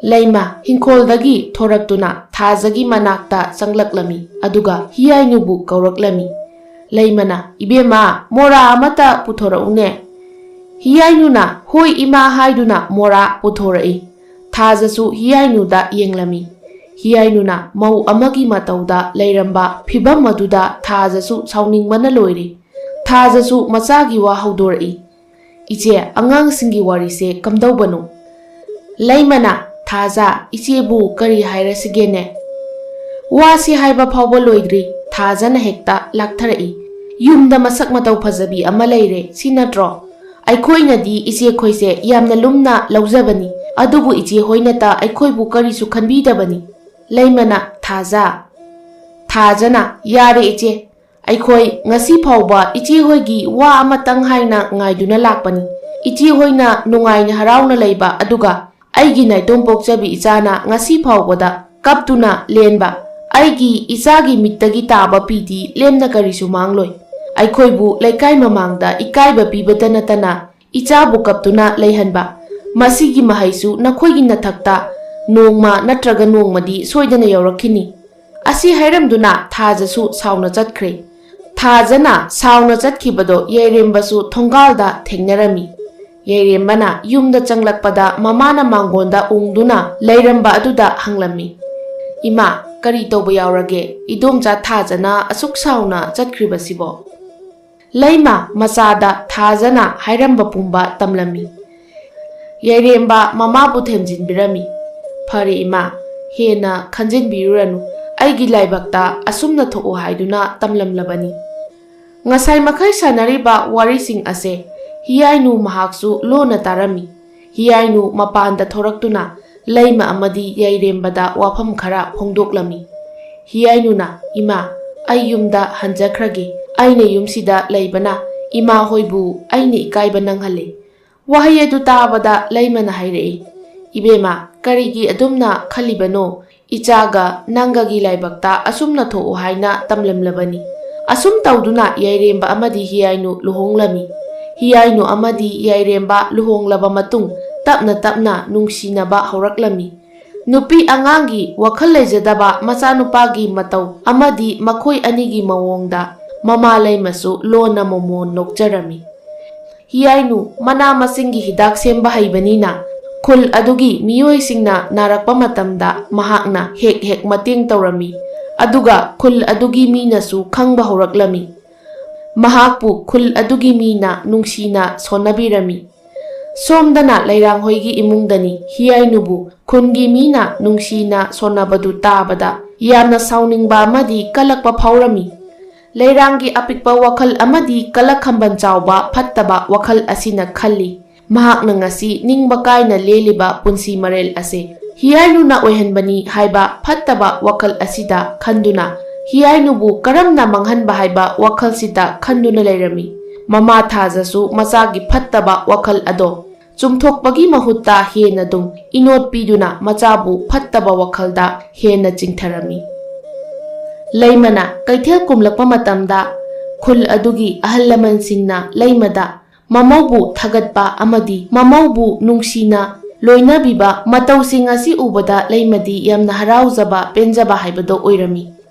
ꯂꯩꯃ ꯍꯤꯡꯈꯣꯜꯗꯒꯤ ꯊꯣꯔꯛꯇꯨꯅ ꯊꯥꯖꯒꯤ ꯃꯅꯥꯛꯇ ꯆꯪꯂꯛꯂꯝꯃꯤ, ꯑꯗꯨꯒ ꯍꯤꯌꯥꯏꯅꯨꯕꯨ ꯀꯧꯔꯛꯂꯝꯃꯤ꯫ ꯂꯩꯃꯅ, "ꯏꯕꯦꯝꯃ, ꯃꯣꯔꯥ ꯑꯃꯇ ꯄꯨꯊꯣꯔꯛꯎꯅꯦ"꯫ ꯍꯤꯌꯥꯏꯅꯨꯅ, "ꯍꯣꯏ, ꯏꯃꯥ" ꯍꯥꯏꯗꯨꯅ ꯃꯣꯔꯥ ꯄꯨꯊꯣꯔꯛꯏ꯫ ꯊꯥꯖꯁꯨ ꯍꯤꯌꯥꯏꯅꯨꯗ ꯌꯦꯡꯂꯝꯃꯤ꯫ ꯍꯤꯌꯥꯏꯅꯨꯅ ꯃꯧ ꯑꯃꯒꯤ ꯃꯇꯧꯗ ꯂꯩꯔꯝꯕ ꯐꯤꯚꯝ ꯑꯗꯨꯗ ꯊꯥꯖꯁꯨ ꯁꯥꯎꯅꯤꯡꯕꯅ ꯂꯣꯏꯔꯦ꯫ ꯊꯥꯖꯁꯨ ꯃꯆꯥꯒꯤ ꯋꯥ ꯍꯧꯗꯣꯔꯛꯏ꯫ "ꯏꯆꯦ, ꯑꯉꯥꯡꯁꯤꯡꯒꯤ ꯋꯥꯔꯤꯁꯦ ꯀꯝꯗꯧꯕꯅꯣ?" ꯂꯩꯃꯅ, "ꯊꯥꯖ, ꯏꯆꯦꯕꯨ ꯀꯔꯤ ꯍꯥꯏꯔꯁꯤꯒꯦꯅꯦ?" ꯋꯥꯁꯤ ꯍꯥꯏꯕ ꯐꯥꯎꯕ ꯂꯣꯏꯗ꯭ꯔꯤ, ꯊꯥꯖꯅ ꯍꯦꯛꯇ ꯂꯥꯛꯊꯔꯛꯏ꯫ "ꯌꯨꯝꯗ ꯃꯁꯛ ꯃꯇꯧ ꯐꯖꯕꯤ ꯑꯃ ꯂꯩꯔꯦ, ꯁꯤ ꯅꯠꯇ꯭ꯔꯣ? ꯑꯩꯈꯣꯏꯅꯗꯤ ꯏꯆꯦꯈꯣꯏꯁꯦ ꯌꯥꯝꯅ ꯂꯨꯝꯅ ꯂꯧꯖꯕꯅꯤ, ꯑꯗꯨꯕꯨ ꯏꯆꯦ ꯍꯣꯏꯅꯇ ꯑꯩꯈꯣꯏꯕꯨ ꯀꯔꯤꯁꯨ ꯈꯟꯕꯤꯗꯕꯅꯤ"꯫ ꯂꯩꯃꯅ, "ꯊꯥꯖ"꯫ ꯊꯥꯖꯅ, "ꯌꯥꯔꯦ ꯏꯆꯦ, ꯑꯩꯈꯣꯏ ꯉꯁꯤ ꯐꯥꯎꯕ ꯏꯆꯦ ꯍꯣꯏꯒꯤ ꯋꯥ ꯑꯃꯇꯪ ꯍꯥꯏꯅ ꯉꯥꯏꯗꯨꯅ ꯂꯥꯛꯄꯅꯤ꯫ ꯏꯆꯦ ꯍꯣꯏꯅ ꯅꯨꯡꯉꯥꯏꯅ ꯍꯔꯥꯎꯅ ꯂꯩꯕ, ꯑꯗꯨꯒ ꯑꯩꯒꯤ ꯅꯥꯏꯇꯣꯝ ꯄꯣꯛꯆꯕꯤ ꯏꯆꯥꯅ ꯉꯁꯤ ꯐꯥꯎꯕꯗ ꯀꯞꯇꯨꯅ ꯂꯦꯟꯕ, ꯑꯩꯒꯤ ꯏꯆꯥꯒꯤ ꯃꯤꯠꯇꯒꯤ ꯇꯥꯕ ꯄꯤꯗꯤ ꯂꯦꯝꯅ ꯀꯔꯤꯁꯨ ꯃꯥꯡꯂꯣꯏ꯫ ꯑꯩꯈꯣꯏꯕꯨ ꯂꯩꯀꯥꯏ ꯃꯃꯥꯡꯗ ꯏꯀꯥꯏꯕ ꯄꯤꯕꯇ ꯅꯠꯇꯅ ꯏꯆꯥꯕꯨ ꯀꯞꯇꯨꯅ ꯂꯩꯍꯟꯕ, ꯃꯁꯤꯒꯤ ꯃꯍꯩꯁꯨ ꯅꯈꯣꯏꯒꯤ ꯅꯊꯛꯇ ꯅꯣꯡꯃ ꯅꯠꯇ꯭ꯔꯒ ꯅꯣꯡꯃꯗꯤ ꯁꯣꯏꯗꯅ ꯌꯧꯔꯛꯈꯤꯅꯤ"꯫ ꯑꯁꯤ ꯍꯥꯏꯔꯝꯗꯨꯅ ꯊꯥꯖꯁꯨ ꯁꯥꯎꯅ ꯆꯠꯈ꯭ꯔꯦ꯫ ꯊꯥꯖꯅ ꯁꯥꯎꯅ ꯆꯠꯈꯤꯕꯗꯣ ꯌꯥꯏꯔꯦꯝꯕꯁꯨ ꯊꯣꯡꯒꯥꯜꯗ ꯊꯦꯡꯅꯔꯝꯃꯤ꯫ ꯌꯥꯏꯔꯦꯝꯕꯅ ꯌꯨꯝꯗ ꯆꯪꯂꯛꯄꯗ ꯃꯃꯥꯅ ꯃꯥꯡꯒꯣꯟꯗ ꯎꯪꯗꯨꯅ ꯂꯩꯔꯝꯕ ꯑꯗꯨꯗ ꯍꯪꯂꯝꯃꯤ, "ꯏꯃꯥ, ꯀꯔꯤ ꯇꯧꯕ ꯌꯥꯎꯔꯒꯦ? ꯏꯗꯣꯝꯆꯥ ꯊꯥꯖꯅ ꯑꯁꯨꯛ ꯁꯥꯎꯅ ꯆꯠꯈ꯭ꯔꯤꯕꯁꯤꯕꯣ?" ꯂꯩꯃ ꯃꯆꯥꯗ ꯊꯥꯖꯅ ꯍꯥꯏꯔꯝꯕ ꯄꯨꯝꯕ ꯇꯝꯂꯝꯃꯤ꯫ ꯌꯥꯏꯔꯦꯝꯕ ꯃꯃꯥꯕꯨ ꯊꯦꯝꯖꯤꯟꯕꯤꯔꯝꯃꯤ꯫ "ꯐꯔꯦ ꯏꯃꯥ, ꯍꯦꯟꯅ ꯈꯟꯖꯤꯟꯕꯤꯔꯨꯔꯅꯨ, ꯑꯩꯒꯤ ꯂꯥꯏꯕꯛꯇ ꯑꯁꯨꯝꯅ ꯊꯣꯛꯎ ꯍꯥꯏꯗꯨꯅ ꯇꯝꯂꯝꯂꯕꯅꯤ"꯫ ꯉꯁꯥꯏ ꯃꯈꯩ ꯁꯥꯟꯅꯔꯤꯕ ꯋꯥꯔꯤꯁꯤꯡ ꯑꯁꯦ ꯍꯤꯌꯥꯏꯅꯨ ꯃꯍꯥꯛꯁꯨ ꯂꯣꯟꯅ ꯇꯥꯔꯝꯃꯤ꯫ ꯍꯤꯌꯥꯏꯅꯨ ꯃꯄꯥꯟꯗ ꯊꯣꯔꯛꯇꯨꯅ ꯂꯩꯃ ꯑꯃꯗꯤ ꯌꯥꯏꯔꯦꯝꯕꯗ ꯋꯥꯐꯝ ꯈꯔ ꯐꯣꯡꯗꯣꯛꯂꯝꯃꯤ꯫ ꯍꯤꯌꯥꯏꯅꯨꯅ, "ꯏꯃꯥ, ꯑꯩ ꯌꯨꯝꯗ ꯍꯟꯖꯈ꯭ꯔꯒꯦ꯫ ꯑꯩꯅ ꯌꯨꯝꯁꯤꯗ ꯂꯩꯕꯅ ꯏꯃꯥ ꯍꯣꯏꯕꯨ ꯑꯩꯅ ꯏꯀꯥꯏꯕ ꯅꯪꯍꯜꯂꯦ꯫" ꯋꯥꯍꯩ ꯑꯗꯨ ꯇꯥꯕꯗ ꯂꯩꯃꯅ ꯍꯥꯏꯔꯛꯏ, "ꯏꯕꯦꯝꯃ, ꯀꯔꯤꯒꯤ ꯑꯗꯨꯝꯅ ꯈꯜꯂꯤꯕꯅꯣ? ꯏꯆꯥꯒ ꯅꯪꯒꯒꯤ ꯂꯥꯏꯕꯛꯇ ꯑꯁꯨꯝꯅ ꯊꯣꯛꯎ ꯍꯥꯏꯅ ꯇꯝꯂꯝꯂꯕꯅꯤ꯫" ꯑꯁꯨꯝ ꯇꯧꯗꯨꯅ ꯌꯥꯏꯔꯦꯝꯕ ꯑꯃꯗꯤ ꯍꯤꯌꯥꯏꯅꯨ ꯂꯨꯍꯣꯡꯂꯝꯃꯤ꯫ ꯍꯤꯌꯥꯏꯅꯨ ꯑꯃꯗꯤ ꯌꯥꯏꯔꯦꯝꯕ ꯂꯨꯍꯣꯡꯂꯕ ꯃꯇꯨꯡ ꯇꯞꯅ ꯇꯞꯅ ꯅꯨꯡꯁꯤꯅꯕ ꯍꯧꯔꯛꯂꯝꯃꯤ꯫ ꯅꯨꯄꯤ ꯑꯉꯥꯡꯒꯤ ꯋꯥꯈꯜ ꯂꯩꯖꯗꯕ ꯃꯆꯥꯅꯨꯄꯥꯒꯤ ꯃꯇꯧ ꯑꯃꯗꯤ ꯃꯈꯣꯏ ꯑꯅꯤꯒꯤ ꯃꯑꯣꯡꯗ ꯃꯃꯥ ꯂꯩꯃꯁꯨ ꯂꯣꯟꯅ ꯃꯣꯃꯣꯟ ꯅꯣꯛꯆꯔꯝꯃꯤ꯫ ꯍꯤꯌꯥꯏꯅꯨ ꯃꯅꯥ ꯃꯁꯤꯡꯒꯤ ꯍꯤꯗꯥꯛ ꯁꯦꯝꯕ ꯍꯩꯕꯅꯤꯅ ꯈꯨꯜ ꯑꯗꯨꯒꯤ ꯃꯤꯑꯣꯏꯁꯤꯡꯅ ꯅꯥꯔꯛꯄ ꯃꯇꯝꯗ ꯃꯍꯥꯛꯅ ꯍꯦꯛ ꯍꯦꯛ ꯃꯇꯦꯡ ꯇꯧꯔꯝꯃꯤ꯫ ꯑꯗꯨꯒ ꯈꯨꯜ ꯑꯗꯨꯒꯤ ꯃꯤꯅꯁꯨ ꯈꯪꯕ ꯍꯧꯔꯛꯂꯝꯃꯤ꯫ ꯃꯍꯥꯛꯄꯨ ꯈꯨꯜ ꯑꯗꯨꯒꯤ ꯃꯤꯅ ꯅꯨꯡꯁꯤꯅ ꯁꯣꯟꯅꯕꯤꯔꯝꯃꯤ꯫ ꯁꯣꯝꯗꯅ ꯂꯩꯔꯥꯡꯍꯣꯏꯒꯤ ꯏꯃꯨꯡꯗꯅꯤ ꯍꯤꯌꯥꯏꯅꯨꯕꯨ ꯈꯨꯟꯒꯤ ꯃꯤꯅ ꯅꯨꯡꯁꯤꯅ ꯁꯣꯟꯅꯕꯗꯨ ꯇꯥꯕꯗ ꯌꯥꯝꯅ ꯁꯥꯎꯅꯤꯡꯕ ꯑꯃꯗꯤ ꯀꯜꯂꯛꯄ ꯐꯥꯎꯔꯝꯃꯤ꯫ ꯂꯩꯔꯥꯡꯒꯤ ꯑꯄꯤꯛꯄ ꯋꯥꯈꯜ ꯑꯃꯗꯤ ꯀꯂꯛ ꯈꯝꯕꯟ ꯆꯥꯎꯕ ꯐꯠꯇꯕ ꯋꯥꯈꯜ ꯑꯁꯤꯅ ꯈꯜꯂꯤ, ꯃꯍꯥꯛꯅ ꯉꯁꯤ ꯅꯤꯡꯕ ꯀꯥꯏꯅ ꯂꯦꯜꯂꯤꯕ ꯄꯨꯟꯁꯤ ꯃꯔꯦꯜ ꯑꯁꯦ ꯍꯤꯌꯥꯏꯅꯨꯅ ꯑꯣꯏꯍꯟꯕꯅꯤ ꯍꯥꯏꯕ ꯐꯠꯇꯕ ꯋꯥꯈꯜ ꯑꯁꯤꯗ ꯈꯟꯗꯨꯅ ꯍꯤꯌꯥꯏꯅꯨꯕꯨ ꯀꯔꯝꯅ ꯃꯥꯡꯍꯟꯕ ꯍꯥꯏꯕ ꯋꯥꯈꯜꯁꯤꯗ ꯈꯟꯗꯨꯅ ꯂꯩꯔꯝꯃꯤ꯫ ꯃꯃꯥ ꯊꯥꯖꯁꯨ ꯃꯆꯥꯒꯤ ꯐꯠꯇꯕ ꯋꯥꯈꯜ ꯑꯗꯣ ꯆꯨꯝꯊꯣꯛꯄꯒꯤ ꯃꯍꯨꯠꯇ ꯍꯦꯟꯅ ꯑꯗꯨꯝ ꯏꯅꯣꯠ ꯄꯤꯗꯨꯅ ꯃꯆꯥꯕꯨ ꯐꯠꯇꯕ ꯋꯥꯈꯜꯗ ꯍꯦꯟꯅ ꯆꯤꯡꯊꯔꯝꯃꯤ꯫ ꯂꯩꯃꯅ ꯀꯩꯊꯦꯜ ꯀꯨꯝꯂꯛꯄ ꯃꯇꯝꯗ ꯈꯨꯜ ꯑꯗꯨꯒꯤ ꯑꯍꯜ ꯂꯃꯟꯁꯤꯡꯅ ꯂꯩꯃꯗ ꯃꯃꯧꯕꯨ ꯊꯥꯒꯠꯄ ꯑꯃꯗꯤ ꯃꯃꯧꯕꯨ ꯅꯨꯡꯁꯤꯅ ꯂꯣꯏꯅꯕꯤꯕ ꯃꯇꯧꯁꯤꯡ ꯑꯁꯤ ꯎꯕꯗ ꯂꯩꯃꯗꯤ ꯌꯥꯝꯅ ꯍꯔꯥꯎꯖꯕ ꯄꯦꯟꯖꯕ ꯍꯥꯏꯕꯗꯣ ꯑꯣꯏꯔꯝꯃꯤ꯫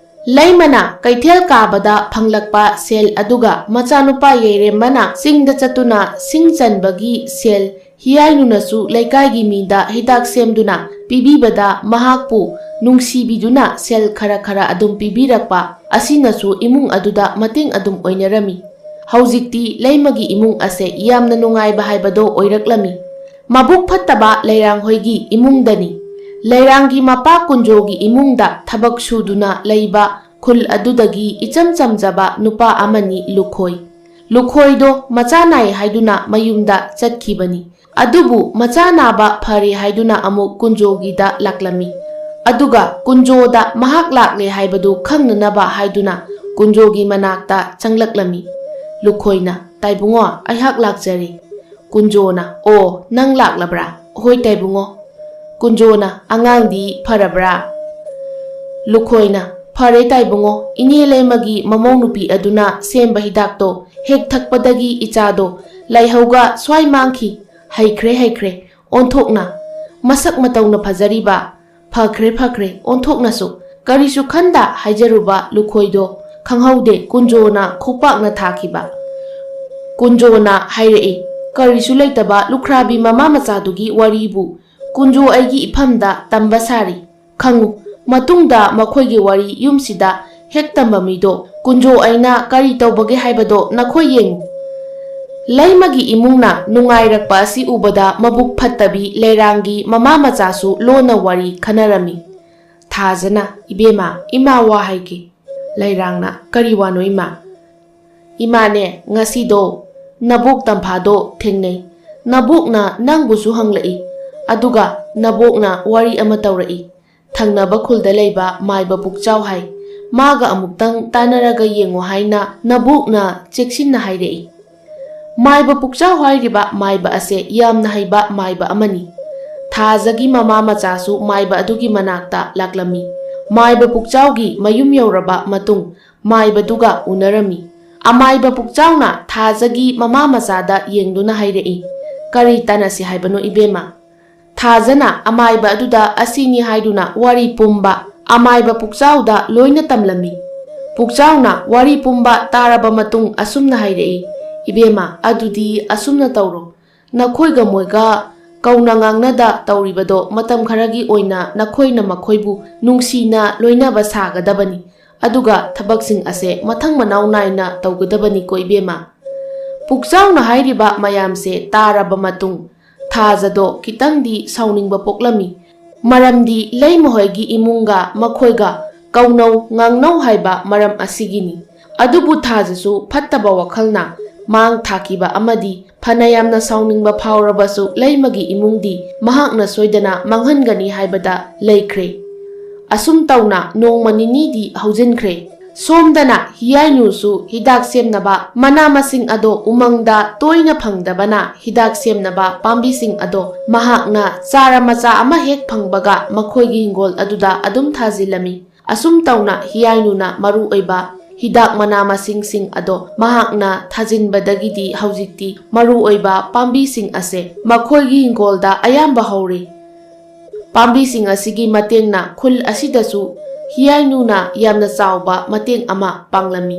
ꯂꯩꯃꯅ ꯀꯩꯊꯦꯜ ꯀꯥꯕꯗ ꯐꯪꯂꯛꯄ ꯁꯦꯜ ꯑꯗꯨꯒ ꯃꯆꯥꯅꯨꯄꯥ ꯌꯥꯏꯔꯦꯝꯕꯅ ꯆꯤꯡꯗ ꯆꯠꯇꯨꯅ ꯁꯤꯡ ꯆꯟꯕꯒꯤ ꯁꯦꯜ, ꯍꯤꯌꯥꯏꯅꯨꯅꯁꯨ ꯂꯩꯀꯥꯏꯒꯤ ꯃꯤꯗ ꯍꯤꯗꯥꯛ ꯁꯦꯝꯗꯨꯅ ꯄꯤꯕꯤꯕꯗ ꯃꯍꯥꯛꯄꯨ ꯅꯨꯡꯁꯤꯕꯤꯗꯨꯅ ꯁꯦꯜ ꯈꯔ ꯈꯔ ꯑꯗꯨꯝ ꯄꯤꯕꯤꯔꯛꯄ ꯑꯁꯤꯅꯁꯨ ꯏꯃꯨꯡ ꯑꯗꯨꯗ ꯃꯇꯦꯡ ꯑꯗꯨꯝ ꯑꯣꯏꯅꯔꯝꯃꯤ꯫ ꯍꯧꯖꯤꯛꯇꯤ ꯂꯩꯃꯒꯤ ꯏꯃꯨꯡ ꯑꯁꯦ ꯌꯥꯝꯅ ꯅꯨꯡꯉꯥꯏꯕ ꯍꯥꯏꯕꯗꯣ ꯑꯣꯏꯔꯛꯂꯝꯃꯤ꯫ ꯃꯕꯨꯛ ꯐꯠꯇꯕ ꯂꯩꯔꯥꯡꯍꯣꯏꯒꯤ ꯏꯃꯨꯡꯗꯅꯤ꯫ ꯂꯩꯔꯥꯡꯒꯤ ꯃꯄꯥ ꯀꯨꯟꯖꯣꯒꯤ ꯏꯃꯨꯡꯗ ꯊꯕꯛ ꯁꯨꯗꯨꯅ ꯂꯩꯕ ꯈꯨꯜ ꯑꯗꯨꯗꯒꯤ ꯏꯆꯝ ꯆꯝꯖꯕ ꯅꯨꯄꯥ ꯑꯃꯅꯤ ꯂꯨꯈꯣꯏ꯫ ꯂꯨꯈꯣꯏꯗꯣ ꯃꯆꯥ ꯅꯥꯏ ꯍꯥꯏꯗꯨꯅ ꯃꯌꯨꯝꯗ ꯆꯠꯈꯤꯕꯅꯤ꯫ ꯑꯗꯨꯕꯨ ꯃꯆꯥ ꯅꯥꯕ ꯐꯔꯦ ꯍꯥꯏꯗꯨꯅ ꯑꯃꯨꯛ ꯀꯨꯟꯖꯣꯒꯤꯗ ꯂꯥꯛꯂꯝꯃꯤ꯫ ꯑꯗꯨꯒ ꯀꯨꯟꯖꯣꯗ ꯃꯍꯥꯛ ꯂꯥꯛꯂꯦ ꯍꯥꯏꯕꯗꯨ ꯈꯪꯅꯅꯕ ꯍꯥꯏꯗꯨꯅ ꯀꯨꯟꯖꯣꯒꯤ ꯃꯅꯥꯛꯇ ꯆꯪꯂꯛꯂꯝꯃꯤ꯫ ꯂꯨꯈꯣꯏꯅ, "ꯇꯥꯏꯕꯨꯡꯉꯣ, ꯑꯩꯍꯥꯛ ꯂꯥꯛꯆꯔꯦ꯫" ꯀꯨꯟꯖꯣꯅ, "ꯑꯣ, ꯅꯪ ꯂꯥꯛꯂꯕ꯭ꯔꯥ? ꯍꯣꯏ ꯇꯥꯏꯕꯨꯡꯉꯣ꯫" ꯀꯨꯟꯖꯣꯅ, "ꯑꯉꯥꯡꯗꯤ ꯐꯔꯕ꯭ꯔꯥ?" ꯂꯨꯈꯣꯏꯅ, "ꯐꯔꯦ ꯇꯥꯏꯕꯨꯡꯉꯣ, ꯏꯅꯦ ꯂꯩꯃꯒꯤ ꯃꯃꯧ ꯅꯨꯄꯤ ꯑꯗꯨꯅ ꯁꯦꯝꯕ ꯍꯤꯗꯥꯛꯇꯣ ꯍꯦꯛ ꯊꯛꯄꯗꯒꯤ ꯏꯆꯥꯗꯣ ꯂꯥꯏꯍꯧꯒ ꯁ꯭ꯋꯥꯏ ꯃꯥꯡꯈꯤ꯫ ꯍꯩꯈ꯭ꯔꯦ, ꯍꯩꯈ꯭ꯔꯦ, ꯑꯣꯟꯊꯣꯛꯅ꯫ ꯃꯁꯛ ꯃꯇꯧꯅ ꯐꯖꯔꯤꯕ꯫ ꯐꯈ꯭ꯔꯦ, ꯐꯈ꯭ꯔꯦ, ꯑꯣꯟꯊꯣꯛꯅꯁꯨ꯫ ꯀꯔꯤꯁꯨ ꯈꯟꯗ ꯍꯥꯏꯖꯔꯨꯕ ꯂꯨꯈꯣꯏꯗꯣ ꯈꯪꯍꯧꯗꯦ ꯀꯨꯟꯖꯣꯅ ꯈꯨꯄꯥꯛꯅ ꯊꯥꯈꯤꯕ꯫" ꯀꯨꯟꯖꯣꯅ ꯍꯥꯏꯔꯛꯏ, "ꯀꯔꯤꯁꯨ ꯂꯩꯇꯕ ꯂꯨꯈ꯭ꯔꯥꯕꯤ ꯃꯃꯥ ꯃꯆꯥꯗꯨꯒꯤ ꯋꯥꯔꯤꯕꯨ ꯀꯨꯟꯖꯣ ꯑꯩꯒꯤ ꯏꯐꯝꯗ ꯇꯝꯕ ꯁꯥꯔꯤ꯫ ꯈꯪꯉꯨ, ꯃꯇꯨꯡꯗ ꯃꯈꯣꯏꯒꯤ ꯋꯥꯔꯤ ꯌꯨꯝꯁꯤꯗ ꯍꯦꯛ ꯇꯝꯕ ꯃꯤꯗꯣ ꯀꯨꯟꯖꯣ ꯑꯩꯅ ꯀꯔꯤ ꯇꯧꯕꯒꯦ ꯍꯥꯏꯕꯗꯣ ꯅꯈꯣꯏ ꯌꯦꯡꯉꯨ꯫" ꯂꯩꯃꯒꯤ ꯏꯃꯨꯡꯅ ꯅꯨꯡꯉꯥꯏꯔꯛꯄ ꯑꯁꯤ ꯎꯕꯗ ꯃꯕꯨꯛ ꯐꯠꯇꯕꯤ ꯂꯩꯔꯥꯡꯒꯤ ꯃꯃꯥ ꯃꯆꯥꯁꯨ ꯂꯣꯟꯅ ꯋꯥꯔꯤ ꯈꯟꯅꯔꯝꯃꯤ꯫ ꯊꯥꯖꯅ, "ꯏꯕꯦꯝꯃ, ꯏꯃꯥ ꯋꯥ ꯍꯥꯏꯒꯦ꯫" ꯂꯩꯔꯥꯡꯅ, "ꯀꯔꯤ ꯋꯥꯅꯣ ꯏꯃꯥ?" "ꯏꯃꯥꯅꯦ, ꯉꯁꯤꯗꯣ ꯅꯕꯣꯛ ꯇꯝꯐꯥꯗꯣ ꯊꯦꯡꯅꯩ꯫ ꯅꯕꯣꯛꯅ ꯅꯪꯕꯨꯁꯨ ꯍꯪꯂꯛꯏ꯫ ꯑꯗꯨꯒ ꯅꯕꯣꯛꯅ ꯋꯥꯔꯤ ꯑꯃ ꯇꯧꯔꯛꯏ꯫ ꯊꯪꯅꯕ ꯈꯨꯜꯗ ꯂꯩꯕ ꯃꯥꯏꯕ ꯄꯨꯛꯆꯥꯎ ꯍꯥꯏ꯫ ꯃꯥꯒ ꯑꯃꯨꯛꯇꯪ ꯇꯥꯟꯅꯔꯒ ꯌꯦꯡꯉꯣ ꯍꯥꯏꯅ ꯅꯕꯣꯛꯅ ꯆꯦꯛꯁꯤꯟꯅ ꯍꯥꯏꯔꯛꯏ꯫" ꯃꯥꯏꯕ ꯄꯨꯛꯆꯥꯎ ꯍꯥꯏꯔꯤꯕ ꯃꯥꯏꯕ ꯑꯁꯦ ꯌꯥꯝꯅ ꯍꯩꯕ ꯃꯥꯏꯕ ꯑꯃꯅꯤ꯫ ꯊꯥꯖꯒꯤ ꯃꯃꯥ ꯃꯆꯥꯁꯨ ꯃꯥꯏꯕ ꯑꯗꯨꯒꯤ ꯃꯅꯥꯛꯇ ꯂꯥꯛꯂꯝꯃꯤ꯫ ꯃꯥꯏꯕ ꯄꯨꯛꯆꯥꯎꯒꯤ ꯃꯌꯨꯝ ꯌꯧꯔꯕ ꯃꯇꯨꯡ ꯃꯥꯏꯕꯗꯨꯒ ꯎꯅꯔꯝꯃꯤ꯫ ꯑꯃꯥꯏꯕ ꯄꯨꯛꯆꯥꯎꯅ ꯊꯥꯖꯒꯤ ꯃꯃꯥ ꯃꯆꯥꯗ ꯌꯦꯡꯗꯨꯅ ꯍꯥꯏꯔꯛꯏ, "ꯀꯔꯤ ꯇꯥꯟꯅꯁꯤ ꯍꯥꯏꯕꯅꯣ ꯏꯕꯦꯝꯃ?" ꯊꯥꯖꯅ ꯑꯃꯥꯏꯕ ꯑꯗꯨꯗ ꯑꯁꯤꯅꯤ ꯍꯥꯏꯗꯨꯅ ꯋꯥꯔꯤ ꯄꯨꯝꯕ ꯑꯃꯥꯏꯕ ꯄꯨꯛꯆꯥꯎꯗ ꯂꯣꯏꯅ ꯇꯝꯂꯝꯃꯤ꯫ ꯄꯨꯛꯆꯥꯎꯅ ꯋꯥꯔꯤ ꯄꯨꯝꯕ ꯇꯥꯔꯕ ꯃꯇꯨꯡ ꯑꯁꯨꯝꯅ ꯍꯥꯏꯔꯛꯏ, "ꯏꯕꯦꯝꯃ, ꯑꯗꯨꯗꯤ ꯑꯁꯨꯝꯅ ꯇꯧꯔꯣ꯫ ꯅꯈꯣꯏꯒ ꯃꯣꯏꯒ ꯀꯧꯅ ꯉꯥꯡꯅꯗ ꯇꯧꯔꯤꯕꯗꯣ ꯃꯇꯝ ꯈꯔꯒꯤ ꯑꯣꯏꯅ ꯅꯈꯣꯏꯅ ꯃꯈꯣꯏꯕꯨ ꯅꯨꯡꯁꯤꯅ ꯂꯣꯏꯅꯕ ꯁꯥꯒꯗꯕꯅꯤ꯫ ꯑꯗꯨꯒ ꯊꯕꯛꯁꯤꯡ ꯑꯁꯦ ꯃꯊꯪ ꯃꯅꯥꯎ ꯅꯥꯏꯅ ꯇꯧꯒꯗꯕꯅꯤꯀꯣ ꯏꯕꯦꯝꯃ꯫" ꯄꯨꯛꯆꯥꯎꯅ ꯍꯥꯏꯔꯤꯕ ꯃꯌꯥꯝꯁꯦ ꯇꯥꯔꯕ ꯃꯇꯨꯡ ꯊꯥꯖꯗꯣ ꯈꯤꯇꯪꯗꯤ ꯁꯥꯎꯅꯤꯡꯕ ꯄꯣꯛꯂꯝꯃꯤ꯫ ꯃꯔꯝꯗꯤ ꯂꯩꯃꯍꯣꯏꯒꯤ ꯏꯃꯨꯡꯒ ꯃꯈꯣꯏꯒ ꯀꯧꯅꯧ ꯉꯥꯡꯅꯧ ꯍꯥꯏꯕ ꯃꯔꯝ ꯑꯁꯤꯒꯤꯅꯤ꯫ ꯑꯗꯨꯕꯨ ꯊꯥꯖꯁꯨ ꯐꯠꯇꯕ ꯋꯥꯈꯜꯅ ꯃꯥꯡ ꯊꯥꯈꯤꯕ ꯑꯃꯗꯤ ꯐꯅ ꯌꯥꯝꯅ ꯁꯥꯎꯅꯤꯡꯕ ꯐꯥꯎꯔꯕꯁꯨ ꯂꯩꯃꯒꯤ ꯏꯃꯨꯡꯗꯤ ꯃꯍꯥꯛꯅ ꯁꯣꯏꯗꯅ ꯃꯥꯡꯍꯟꯒꯅꯤ ꯍꯥꯏꯕꯗ ꯂꯩꯈ꯭ꯔꯦ꯫ ꯑꯁꯨꯝ ꯇꯧꯅ ꯅꯣꯡꯃ ꯅꯤꯅꯤꯗꯤ ꯍꯧꯖꯤꯟꯈ꯭ꯔꯦ꯫ ꯁꯣꯝꯗꯅ ꯍꯤꯌꯥꯏꯅꯨꯁꯨ ꯍꯤꯗꯥꯛ ꯁꯦꯝꯅꯕ ꯃꯅꯥ ꯃꯁꯤꯡ ꯑꯗꯣ ꯎꯃꯪꯗ ꯇꯣꯏꯅ ꯐꯪꯗꯕꯅ ꯍꯤꯗꯥꯛ ꯁꯦꯝꯅꯕ ꯄꯥꯝꯕꯤꯁꯤꯡ ꯑꯗꯣ ꯃꯍꯥꯛꯅ ꯆꯥꯔ ꯃꯆꯥ ꯑꯃ ꯍꯦꯛ ꯐꯪꯕꯒ ꯃꯈꯣꯏꯒꯤ ꯍꯤꯡꯒꯣꯜ ꯑꯗꯨꯗ ꯑꯗꯨꯝ ꯊꯥꯖꯤꯜꯂꯝꯃꯤ꯫ ꯑꯁꯨꯝ ꯇꯧꯅ ꯍꯤꯌꯥꯏꯅꯨꯅ ꯃꯔꯨ ꯑꯣꯏꯕ ꯍꯤꯗꯥꯛ ꯃꯅꯥ ꯃꯁꯤꯡꯁꯤꯡ ꯑꯗꯣ ꯃꯍꯥꯛꯅ ꯊꯥꯖꯤꯟꯕꯗꯒꯤꯗꯤ ꯍꯧꯖꯤꯛꯇꯤ ꯃꯔꯨ ꯑꯣꯏꯕ ꯄꯥꯝꯕꯤꯁꯤꯡ ꯑꯁꯦ ꯃꯈꯣꯏꯒꯤ ꯍꯤꯡꯒꯣꯜꯗ ꯑꯌꯥꯝꯕ ꯍꯧꯔꯦ꯫ ꯄꯥꯝꯕꯤꯁꯤꯡ ꯑꯁꯤꯒꯤ ꯃꯇꯦꯡꯅ ꯈꯨꯜ ꯑꯁꯤꯗꯁꯨ ꯍꯤꯌꯥꯏꯅꯨꯅ ꯌꯥꯝꯅ ꯆꯥꯎꯕ ꯃꯇꯦꯡ ꯑꯃ ꯄꯥꯡꯂꯝꯃꯤ꯫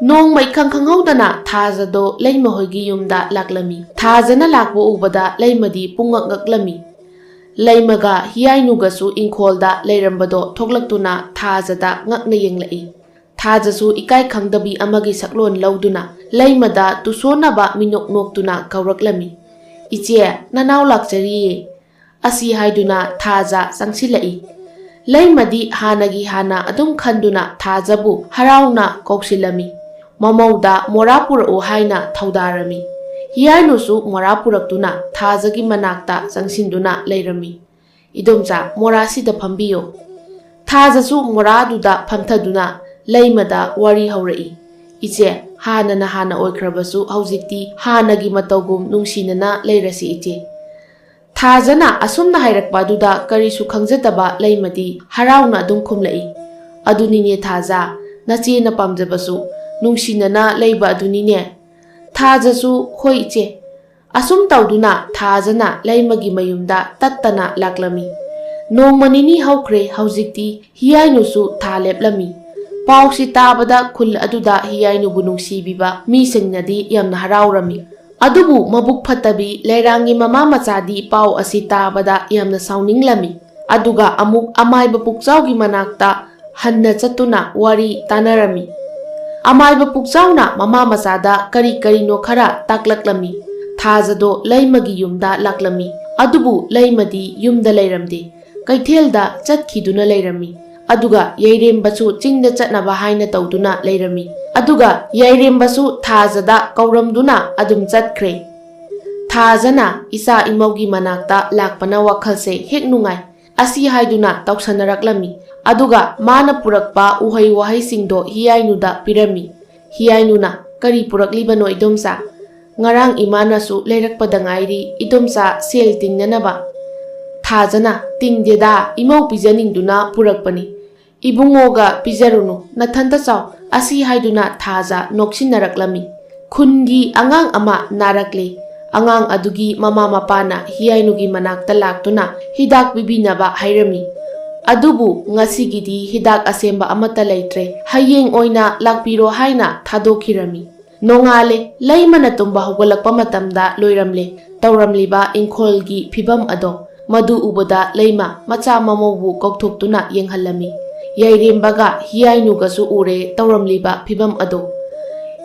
ꯅꯣꯡꯃ ꯏꯈꯪ ꯈꯪꯍꯧꯗꯅ ꯊꯥꯖꯗꯣ ꯂꯩꯃ ꯍꯣꯏꯒꯤ ꯌꯨꯝꯗ ꯂꯥꯛꯂꯝꯃꯤ꯫ ꯊꯥꯖꯅ ꯂꯥꯛꯄ ꯎꯕꯗ ꯂꯩꯃꯗꯤ ꯄꯨꯡꯉꯛ ꯉꯛꯂꯝꯃꯤ꯫ ꯂꯩꯃꯒ ꯍꯤꯌꯥꯏꯅꯨꯒꯁꯨ ꯏꯪꯈꯣꯜꯗ ꯂꯩꯔꯝꯕꯗꯣ ꯊꯣꯛꯂꯛꯇꯨꯅ ꯊꯥꯖꯗ ꯉꯛꯅ ꯌꯦꯡꯂꯛꯏ꯫ ꯊꯥꯖꯁꯨ ꯏꯀꯥꯏ ꯈꯪꯗꯕꯤ ꯑꯃꯒꯤ ꯁꯛꯂꯣꯟ ꯂꯧꯗꯨꯅ ꯂꯩꯃꯗ ꯇꯨꯁꯣꯟꯅꯕ ꯃꯤꯅꯣꯛ ꯅꯣꯛꯇꯨꯅ ꯀꯧꯔꯛꯂꯝꯃꯤ꯫ "ꯏꯆꯦ, ꯅꯅꯥꯎ ꯂꯥꯛꯆꯔꯤꯌꯦ" ꯑꯁꯤ ꯍꯥꯏꯗꯨꯅ ꯊꯥꯖ ꯆꯪꯁꯤꯜꯂꯛꯏ꯫ ꯂꯩꯃꯗꯤ ꯍꯥꯟꯅꯒꯤ ꯍꯥꯟꯅ ꯑꯗꯨꯝ ꯈꯟꯗꯨꯅ ꯊꯥꯖꯕꯨ ꯍꯔꯥꯎꯅ ꯀꯧꯁꯤꯜꯂꯝꯃꯤ꯫ ꯃꯃꯧꯗ ꯃꯣꯔꯥ ꯄꯨꯔꯛꯎ ꯍꯥꯏꯅ ꯊꯧꯗꯥꯔꯝꯃꯤ꯫ ꯍꯤꯌꯥꯏꯅꯨꯁꯨ ꯃꯣꯔꯥ ꯄꯨꯔꯛꯇꯨꯅ ꯊꯥꯖꯒꯤ ꯃꯅꯥꯛꯇ ꯆꯪꯁꯤꯟꯗꯨꯅ ꯂꯩꯔꯝꯃꯤ꯫ "ꯏꯗꯣꯝꯆꯥ, ꯃꯣꯔꯥꯁꯤꯗ ꯐꯝꯕꯤꯌꯨ"꯫ ꯊꯥꯖꯁꯨ ꯃꯣꯔꯥꯗꯨꯗ ꯐꯝꯊꯗꯨꯅ ꯂꯩꯃꯗ ꯋꯥꯔꯤ ꯍꯧꯔꯛꯏ꯫ "ꯏꯆꯦ, ꯍꯥꯟꯅꯅ ꯍꯥꯟꯅ ꯑꯣꯏꯈ꯭ꯔꯕꯁꯨ ꯍꯧꯖꯤꯛꯇꯤ ꯍꯥꯟꯅꯒꯤ ꯃꯇꯧꯒꯨꯝ ꯅꯨꯡꯁꯤꯅꯅ ꯂꯩꯔꯁꯤ ꯏꯆꯦ"꯫ ꯊꯥꯖꯅ ꯑꯁꯨꯝꯅ ꯍꯥꯏꯔꯛꯄ ꯑꯗꯨꯗ ꯀꯔꯤꯁꯨ ꯈꯪꯖꯗꯕ ꯂꯩꯃꯗꯤ ꯍꯔꯥꯎꯅ ꯑꯗꯨꯝ ꯈꯨꯝꯂꯛꯏ꯫ "ꯑꯗꯨꯅꯤꯅꯦ ꯊꯥꯖ, ꯅꯆꯦꯅ ꯄꯥꯝꯖꯕꯁꯨ ꯅꯨꯡꯁꯤꯅꯅ ꯂꯩꯕ ꯑꯗꯨꯅꯤꯅꯦ"꯫ ꯊꯥꯖꯁꯨ "ꯍꯣꯏ ꯏꯆꯦ"꯫ ꯑꯁꯨꯝ ꯇꯧꯗꯨꯅ ꯊꯥꯖꯅ ꯂꯩꯃꯒꯤ ꯃꯌꯨꯝꯗ ꯇꯠꯇꯅ ꯂꯥꯛꯂꯝꯃꯤ꯫ ꯅꯣꯡꯃ ꯅꯤꯅꯤ ꯍꯧꯈ꯭ꯔꯦ, ꯍꯧꯖꯤꯛꯇꯤ ꯍꯤꯌꯥꯏꯅꯨꯁꯨ ꯊꯥ ꯂꯦꯞꯂꯝꯃꯤ꯫ ꯄꯥꯎꯁꯤ ꯇꯥꯕꯗ ꯈꯨꯜ ꯑꯗꯨꯗ ꯍꯤꯌꯥꯏꯅꯨꯕꯨ ꯅꯨꯡꯁꯤꯕꯤꯕ ꯃꯤꯁꯤꯡꯅꯗꯤ ꯌꯥꯝꯅ ꯍꯔꯥꯎꯔꯝꯃꯤ꯫ ꯑꯗꯨꯕꯨ ꯃꯕꯨꯛ ꯐꯠꯇꯕꯤ ꯂꯩꯔꯥꯡꯒꯤ ꯃꯃꯥ ꯃꯆꯥꯗꯤ ꯄꯥꯎ ꯑꯁꯤ ꯇꯥꯕꯗ ꯌꯥꯝꯅ ꯁꯥꯎꯅꯤꯡꯂꯝꯃꯤ꯫ ꯑꯗꯨꯒ ꯑꯃꯨꯛ ꯑꯃꯥꯏꯕ ꯄꯨꯛꯆꯥꯎꯒꯤ ꯃꯅꯥꯛꯇ ꯍꯟꯅ ꯆꯠꯇꯨꯅ ꯋꯥꯔꯤ ꯇꯥꯅꯔꯝꯃꯤ꯫ ꯑꯃꯥꯏꯕ ꯄꯨꯛꯆꯥꯎꯅ ꯃꯃꯥ ꯃꯆꯥꯗ ꯀꯔꯤ ꯀꯔꯤꯅꯣ ꯈꯔ ꯇꯥꯛꯂꯛꯂꯝꯃꯤ꯫ ꯊꯥꯖꯗꯣ ꯂꯩꯃꯒꯤ ꯌꯨꯝꯗ ꯂꯥꯛꯂꯝꯃꯤ꯫ ꯑꯗꯨꯕꯨ ꯂꯩꯃꯗꯤ ꯌꯨꯝꯗ ꯂꯩꯔꯝꯗꯦ꯫ ꯀꯩꯊꯦꯜꯗ ꯆꯠꯈꯤꯗꯨꯅ ꯂꯩꯔꯝꯃꯤ꯫ ꯑꯗꯨꯒ ꯌꯥꯏꯔꯦꯝꯕꯁꯨ ꯆꯤꯡꯗ ꯆꯠꯅꯕ ꯍꯥꯏꯅ ꯇꯧꯗꯨꯅ ꯂꯩꯔꯝꯃꯤ꯫ ꯑꯗꯨꯒ ꯌꯥꯏꯔꯦꯝꯕꯁꯨ ꯊꯥꯖꯗ ꯀꯧꯔꯝꯗꯨꯅ ꯑꯗꯨꯝ ꯆꯠꯈ꯭ꯔꯦ꯫ ꯊꯥꯖꯅ ꯏꯆꯥ ꯏꯃꯧꯒꯤ ꯃꯅꯥꯛꯇ ꯂꯥꯛꯄꯅ ꯋꯥꯈꯜꯁꯦ ꯍꯦꯛ ꯅꯨꯡꯉꯥꯏ꯫ ꯑꯁꯤ ꯍꯥꯏꯗꯨꯅ ꯇꯧꯁꯟꯅꯔꯛꯂꯝꯃꯤ꯫ ꯑꯗꯨꯒ ꯃꯥꯅ ꯄꯨꯔꯛꯄ ꯎꯍꯩ ꯋꯥꯍꯩꯁꯤꯡꯗꯣ ꯍꯤꯌꯥꯏꯅꯨꯗ ꯄꯤꯔꯝꯃꯤ꯫ ꯍꯤꯌꯥꯏꯅꯨꯅ, "ꯀꯔꯤ ꯄꯨꯔꯛꯂꯤꯕꯅꯣ, ꯏꯗꯣꯝꯆꯥ?" "ꯉꯔꯥꯡ ꯏꯃꯥꯅꯁꯨ ꯂꯩꯔꯛꯄꯗ ꯉꯥꯏꯔꯤ, ꯏꯗꯣꯝꯆꯥ, ꯁꯦꯜ ꯇꯤꯡꯅꯅꯕ꯫" ꯊꯥꯖꯅ, "ꯇꯤꯡꯗꯦꯗ, ꯏꯃꯧ ꯄꯤꯖꯅꯤꯡꯗꯨꯅ ꯄꯨꯔꯛꯄꯅꯤ꯫ ꯏꯕꯨꯡꯉꯣꯒ ꯄꯤꯖꯔꯨꯅꯨ, ꯅꯊꯟꯇ ꯆꯥꯎ꯫" ꯑꯁꯤ ꯍꯥꯏꯗꯨꯅ ꯊꯥꯖ ꯅꯣꯛꯁꯤꯟꯅꯔꯛꯂꯝꯃꯤ꯫ ꯈꯨꯟꯒꯤ ꯑꯉꯥꯡ ꯑꯃ ꯅꯥꯔꯛꯂꯦ꯫ ꯑꯉꯥꯡ ꯑꯗꯨꯒꯤ ꯃꯃꯥ ꯃꯄꯥꯅ ꯍꯤꯌꯥꯏꯅꯨꯒꯤ ꯃꯅꯥꯛꯇ ꯂꯥꯛꯇꯨꯅ ꯍꯤꯗꯥꯛ ꯄꯤꯕꯤꯅꯕ ꯍꯥꯏꯔꯝꯃꯤ꯫ ꯑꯗꯨꯕꯨ ꯉꯁꯤꯒꯤꯗꯤ ꯍꯤꯗꯥꯛ ꯑꯁꯦꯝꯕ ꯑꯃꯠꯇ ꯂꯩꯇ꯭ꯔꯦ, ꯍꯌꯦꯡ ꯑꯣꯏꯅ ꯂꯥꯛꯄꯤꯔꯣ ꯍꯥꯏꯅ ꯊꯥꯗꯣꯛꯈꯤꯔꯝꯃꯤ꯫ ꯅꯣꯡꯉꯥꯜꯂꯦ, ꯂꯩꯃꯅ ꯇꯨꯝꯕ ꯍꯧꯒꯠꯂꯛꯄ ꯃꯇꯝꯗ ꯂꯣꯏꯔꯝꯂꯦ ꯇꯧꯔꯝꯂꯤꯕ ꯏꯪꯈꯣꯜꯒꯤ ꯐꯤꯕꯝ ꯑꯗꯣ꯫ ꯃꯗꯨ ꯎꯕꯗ ꯂꯩꯃ ꯃꯆꯥ ꯃꯃꯧꯕꯨ ꯀꯧꯊꯣꯛꯇꯨꯅ ꯌꯦꯡꯍꯜꯂꯝꯃꯤ꯫ ꯌꯥꯏꯔꯦꯝꯕꯒ ꯍꯤꯌꯥꯏꯅꯨꯒꯁꯨ ꯎꯔꯦ ꯇꯧꯔꯝꯂꯤꯕ ꯐꯤꯕꯝ ꯑꯗꯣ꯫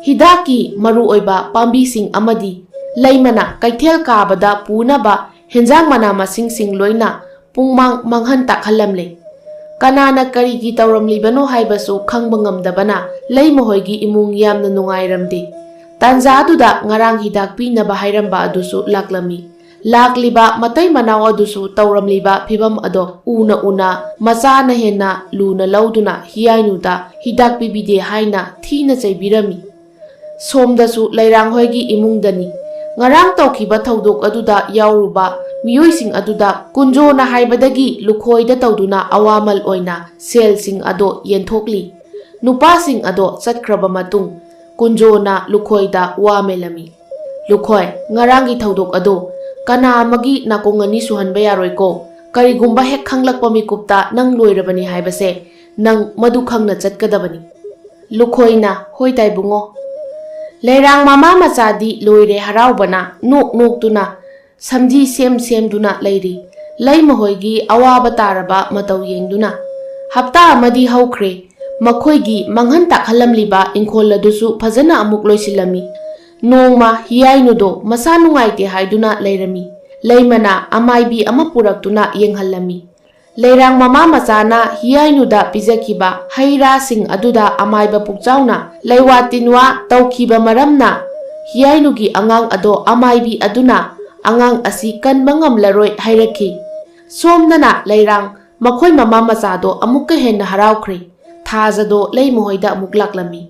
ꯍꯤꯗꯥꯛꯀꯤ ꯃꯔꯨꯑꯣꯏꯕ ꯄꯥꯝꯕꯤꯁꯤꯡ ꯑꯃꯗꯤ ꯂꯩꯃꯅ ꯀꯩꯊꯦꯜ ꯀꯥꯕꯗ ꯄꯨꯅꯕ ꯍꯦꯟꯖꯥꯡ ꯃꯅꯥ ꯃꯁꯤꯡꯁꯤꯡ ꯂꯣꯏꯅ ꯄꯨꯡꯃꯥꯡ ꯃꯥꯡꯍꯟ ꯇꯥꯛꯍꯜꯂꯝꯂꯦ꯫ ꯀꯅꯥꯅ ꯀꯔꯤꯒꯤ ꯇꯧꯔꯝꯂꯤꯕꯅꯣ ꯍꯥꯏꯕꯁꯨ ꯈꯪꯕ ꯉꯝꯗꯕꯅ ꯂꯩꯃꯍꯣꯏꯒꯤ ꯏꯃꯨꯡ ꯌꯥꯝꯅ ꯅꯨꯡꯉꯥꯏꯔꯝꯗꯦ꯫ ꯇꯥꯟꯖꯥꯗꯨꯗ ꯉꯔꯥꯡ ꯍꯤꯗꯥꯛ ꯄꯤꯅꯕ ꯍꯥꯏꯔꯝꯕ ꯑꯗꯨꯁꯨ ꯂꯥꯛꯂꯝꯃꯤ꯫ ꯂꯥꯛꯂꯤꯕ ꯃꯇꯩ ꯃꯅꯥꯎ ꯑꯗꯨꯁꯨ ꯇꯧꯔꯝꯂꯤꯕ ꯐꯤꯕꯝ ꯑꯗꯣ ꯎꯅ ꯎꯅ ꯃꯆꯥꯅ ꯍꯦꯟꯅ ꯂꯨꯅ ꯂꯧꯗꯨꯅ ꯍꯤꯌꯥꯏꯅꯨꯗ ꯍꯤꯗꯥꯛ ꯄꯤꯕꯤꯗꯦ ꯍꯥꯏꯅ ꯊꯤꯅ ꯆꯩꯕꯤꯔꯝꯃꯤ꯫ ꯁꯣꯝꯗꯁꯨ ꯂꯩꯔꯥꯡꯍꯣꯏꯒꯤ ꯏꯃꯨꯡꯗꯅꯤ꯫ ꯉꯔꯥꯡ ꯇꯧꯈꯤꯕ ꯊꯧꯗꯣꯛ ꯑꯗꯨꯗ ꯌꯥꯎꯔꯨꯕ ꯃꯤꯑꯣꯏꯁꯤꯡ ꯑꯗꯨꯗ ꯀꯨꯟꯖꯣꯅ ꯍꯥꯏꯕꯗꯒꯤ ꯂꯨꯈꯣꯏꯗ ꯇꯧꯗꯨꯅ ꯑꯋꯥꯃꯜ ꯑꯣꯏꯅ ꯁꯦꯜꯁꯤꯡ ꯑꯗꯣ ꯌꯦꯟꯊꯣꯛꯂꯤ꯫ ꯅꯨꯄꯥꯁꯤꯡ ꯑꯗꯣ ꯆꯠꯈ꯭ꯔꯕ ꯃꯇꯨꯡ ꯀꯨꯟꯖꯣꯅ ꯂꯨꯈꯣꯏꯗ ꯋꯥ ꯃꯦꯜꯂꯝꯃꯤ꯫ "ꯂꯨꯈꯣꯏ, ꯉꯔꯥꯡꯒꯤ ꯊꯧꯗꯣꯛ ꯑꯗꯣ ꯀꯅꯥ ꯑꯃꯒꯤ ꯅꯥꯀꯣꯡ ꯑꯅꯤ ꯁꯨꯍꯟꯕ ꯌꯥꯔꯣꯏꯀꯣ꯫ ꯀꯔꯤꯒꯨꯝꯕ ꯍꯦꯛ ꯈꯪꯂꯛꯄ ꯃꯤꯀꯨꯞꯇ ꯅꯪ ꯂꯣꯏꯔꯕꯅꯤ ꯍꯥꯏꯕꯁꯦ ꯅꯪ ꯃꯗꯨ ꯈꯪꯅ ꯆꯠꯀꯗꯕꯅꯤ꯫" ꯂꯨꯈꯣꯏꯅ, "ꯍꯣꯏ ꯇꯥꯏꯕꯨꯡꯉꯣ꯫" ꯂꯩꯔꯥꯡ ꯃꯃꯥ ꯃꯆꯥꯗꯤ ꯂꯣꯏꯔꯦ ꯍꯔꯥꯎꯕꯅ ꯅꯣꯛ ꯅꯣꯛꯇꯨꯅ ꯁꯝꯖꯤ ꯁꯦꯝ ꯁꯦꯝꯗꯨꯅ ꯂꯩꯔꯤ꯫ ꯂꯩꯃꯍꯣꯏꯒꯤ ꯑꯋꯥꯕ ꯇꯥꯔꯕ ꯃꯇꯧ ꯌꯦꯡꯗꯨꯅ꯫ ꯍꯞꯇꯥ ꯑꯃꯗꯤ ꯍꯧꯈ꯭ꯔꯦ꯫ ꯃꯈꯣꯏꯒꯤ ꯃꯥꯡꯍꯟ ꯇꯥꯛꯍꯜꯂꯝꯂꯤꯕ ꯏꯪꯈꯣꯜ ꯑꯗꯨꯁꯨ ꯐꯖꯅ ꯑꯃꯨꯛ ꯂꯣꯏꯁꯤꯜꯂꯝꯃꯤ꯫ ꯅꯣꯡꯃ ꯍꯤꯌꯥꯏꯅꯨꯗꯣ ꯃꯁꯥ ꯅꯨꯡꯉꯥꯏꯇꯦ ꯍꯥꯏꯗꯨꯅ ꯂꯩꯔꯝꯃꯤ꯫ ꯂꯩꯃꯅ ꯑꯃꯥꯏꯕꯤ ꯑꯃ ꯄꯨꯔꯛꯇꯨꯅ ꯌꯦꯡꯍꯜꯂꯝꯃꯤ꯫ ꯂꯩꯔꯥꯡ ꯃꯃꯥ ꯃꯆꯥꯅ ꯍꯤꯌꯥꯏꯅꯨꯗ ꯄꯤꯖꯈꯤꯕ ꯍꯩ ꯔꯥꯁꯤꯡ ꯑꯗꯨꯗ ꯑꯃꯥꯏꯕ ꯄꯨꯛꯆꯥꯎꯅ ꯂꯩꯋꯥ ꯇꯤꯟꯋꯥ ꯇꯧꯈꯤꯕ ꯃꯔꯝꯅ ꯍꯤꯌꯥꯏꯅꯨꯒꯤ ꯑꯉꯥꯡ ꯑꯗꯣ ꯑꯃꯥꯏꯕꯤ ꯑꯗꯨꯅ ꯑꯉꯥꯡ ꯑꯁꯤ ꯀꯟꯕ ꯉꯝꯂꯔꯣꯏ ꯍꯥꯏꯔꯛꯈꯤ꯫ ꯁꯣꯝꯗꯅ ꯂꯩꯔꯥꯡ ꯃꯈꯣꯏ ꯃꯃꯥ ꯃꯆꯥꯗꯣ ꯑꯃꯨꯛꯀ ꯍꯦꯟꯅ ꯍꯔꯥꯎꯈ꯭ꯔꯦ꯫ ꯊꯥꯖꯗꯣ ꯂꯩꯃꯍꯣꯏꯗ ꯑꯃꯨꯛ ꯂꯥꯛꯂꯝꯃꯤ꯫